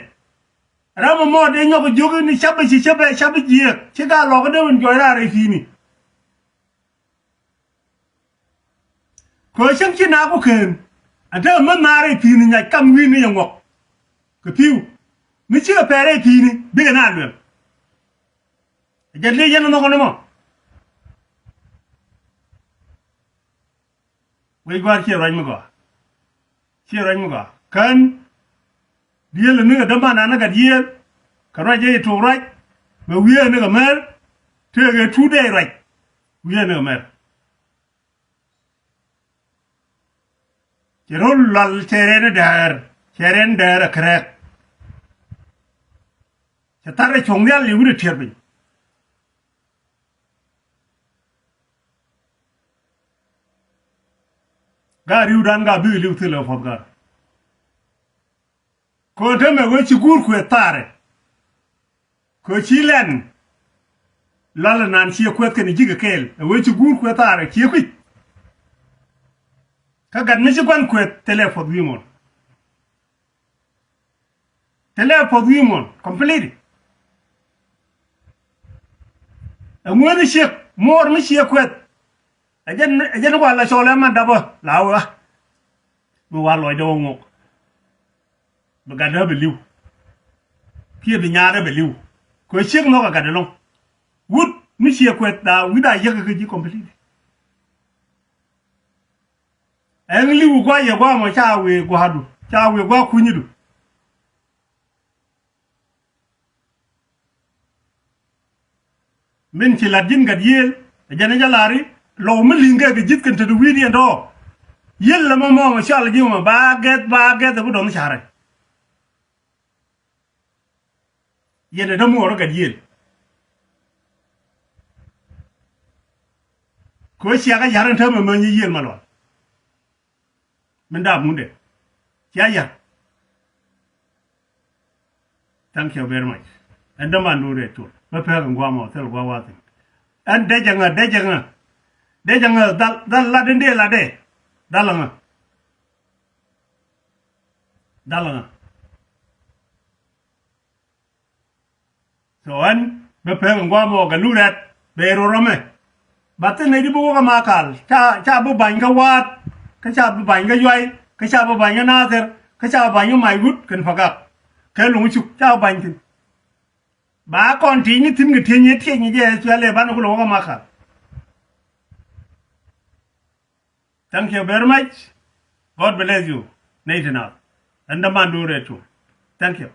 Ram ɛmɔ dee nyɔk jiök ni cap ɛ ci cäpɛ cap ɛ jiääk ci gaa lɔk ɛ dee wun juɔc raar ɛ pi̱i̱ni. Kɛ ɣöö cäŋ ci naaku keen a te ɛ mäth naar rɛy pi̱i̱ni nyac kam wi̱i̱ni yɛ ŋuɔk. Kɛ pi̱w mi cikɛ pɛɛr rɛy pi̱i̱ni bikɛ na luɛm. Ɛ jɛn liec yɛn ɛ nhɔk ɛn ɛmɔ. Wec gua̱a̱r ciɛ ruac mi gɔaa. Ciɛ ruac mi gɔaa kän. Diëël ɛ nikɛ däman anä gat yiëël. Kɛ ruac jɛ i̱ tuɔɔk ruac bɛ wiee nikɛ mɛr. Tëëkɛ tuut dee ruac wiee nikɛ mɛr. Cɛ ro̱l lual cɛ rɛn däär cɛ rɛn däär ɛ kärɛk. Cɛ thar ɛ cuɔ̱ŋ nhial yɛ wi̱n ɛ tiɛɛr piny. Gaa ri̱wdan gaa bikɛ li̱w thilɛ puɔ̱th gaa. Kɛ ɣöö te mɛ wee ci guur kuëth thaarɛ. Kɛ ɣöö ci lɛn lɔl inan ciɛ kueth kɛnɛ ji̱ kɛ kɛɛl ɛ wee ci guur kueth thaarɛ ciɛ kui̱c. Kä gat mi ci gua̱n kueth thilɛ puɔ̱th wi̱i̱ muɔ̱n. Thilɛ puɔ̱th wi̱i̱ muɔ̱n complete. Ɛ ŋuäth i̱ ciek muɔɔr mi ciɛ kueth. Ɛ jɛn ɛ jɛn wal la cɔɔl ɛmɛ dapä la wä. Mi wal lɔcdɛ wä ŋuɔk. Bi gatdä bi li̱w. Kiɛ bi nyaarä bi li̱w. Kɛ ciek nhɔk ɛ gatdɛ lɔŋ. Wut mi ciɛ kueth la wi̱cda yäk kä ji̱ complete. Ɛŋ li̱w gua̱c yɛ gua̱a̱ mɔ ca wëë gua̱a̱du ca wëë gua̱a̱ kunyädu. Min ci lat ji̱n gat yiëël ɛ jɛn ɛ jɛ lari lɔw mi li̱ŋ kɛ kɛ ji̱th kɛn te di wi̱i̱diɛn tɔ. Yiël lɛ mɔ mɔ mɔ cɔal ji̱ mɔ ba gɛth ba gɛth ɛ bi dɔ̱ŋ ca̱rɛ. Yɛn ɛ dämuɔɔr ɛ gat yiëël. Kɛ ɣöö cia kɛ ya̱r ɛn täämɛ mäny yiëël ma lual. Min daap mundɛ cia ya̱r. Thank you very much. Ɛn dämandu rɛɛ col bä pɛ̈k ɛn gua̱a̱mɔ thil gua̱a̱ wa̱a̱ thi̱n. Ɛn dec ɛŋä dec ɛŋä dec ɛŋä dhal dhal lat in dee latdɛ. Dhal ɛŋä dhal ɛŋä. So ɛn bɛ pek in guam ɣɔk ɛ lurɛt bɛ ror ɔmɛ. Ba thin nɛy di bi wä kä Makal ca ca bi bany kä Waat kä ca bi bany kä Yuay kä ca bi bany kä Nathir kä ca bi bany kä Mac Wut kɛn Pagak. Kɛ luŋ cuk ca bi bany thin. Ba kɔn ti̱i̱ ni thin kɛ ti̱eny ni ti̱eny ni jɛ S P L A banɛ ku luŋ wä kä Makal. Thank you very much. God bless you. Neitina. Ɛn dämandu rɛɛ tuɔm. Thank you.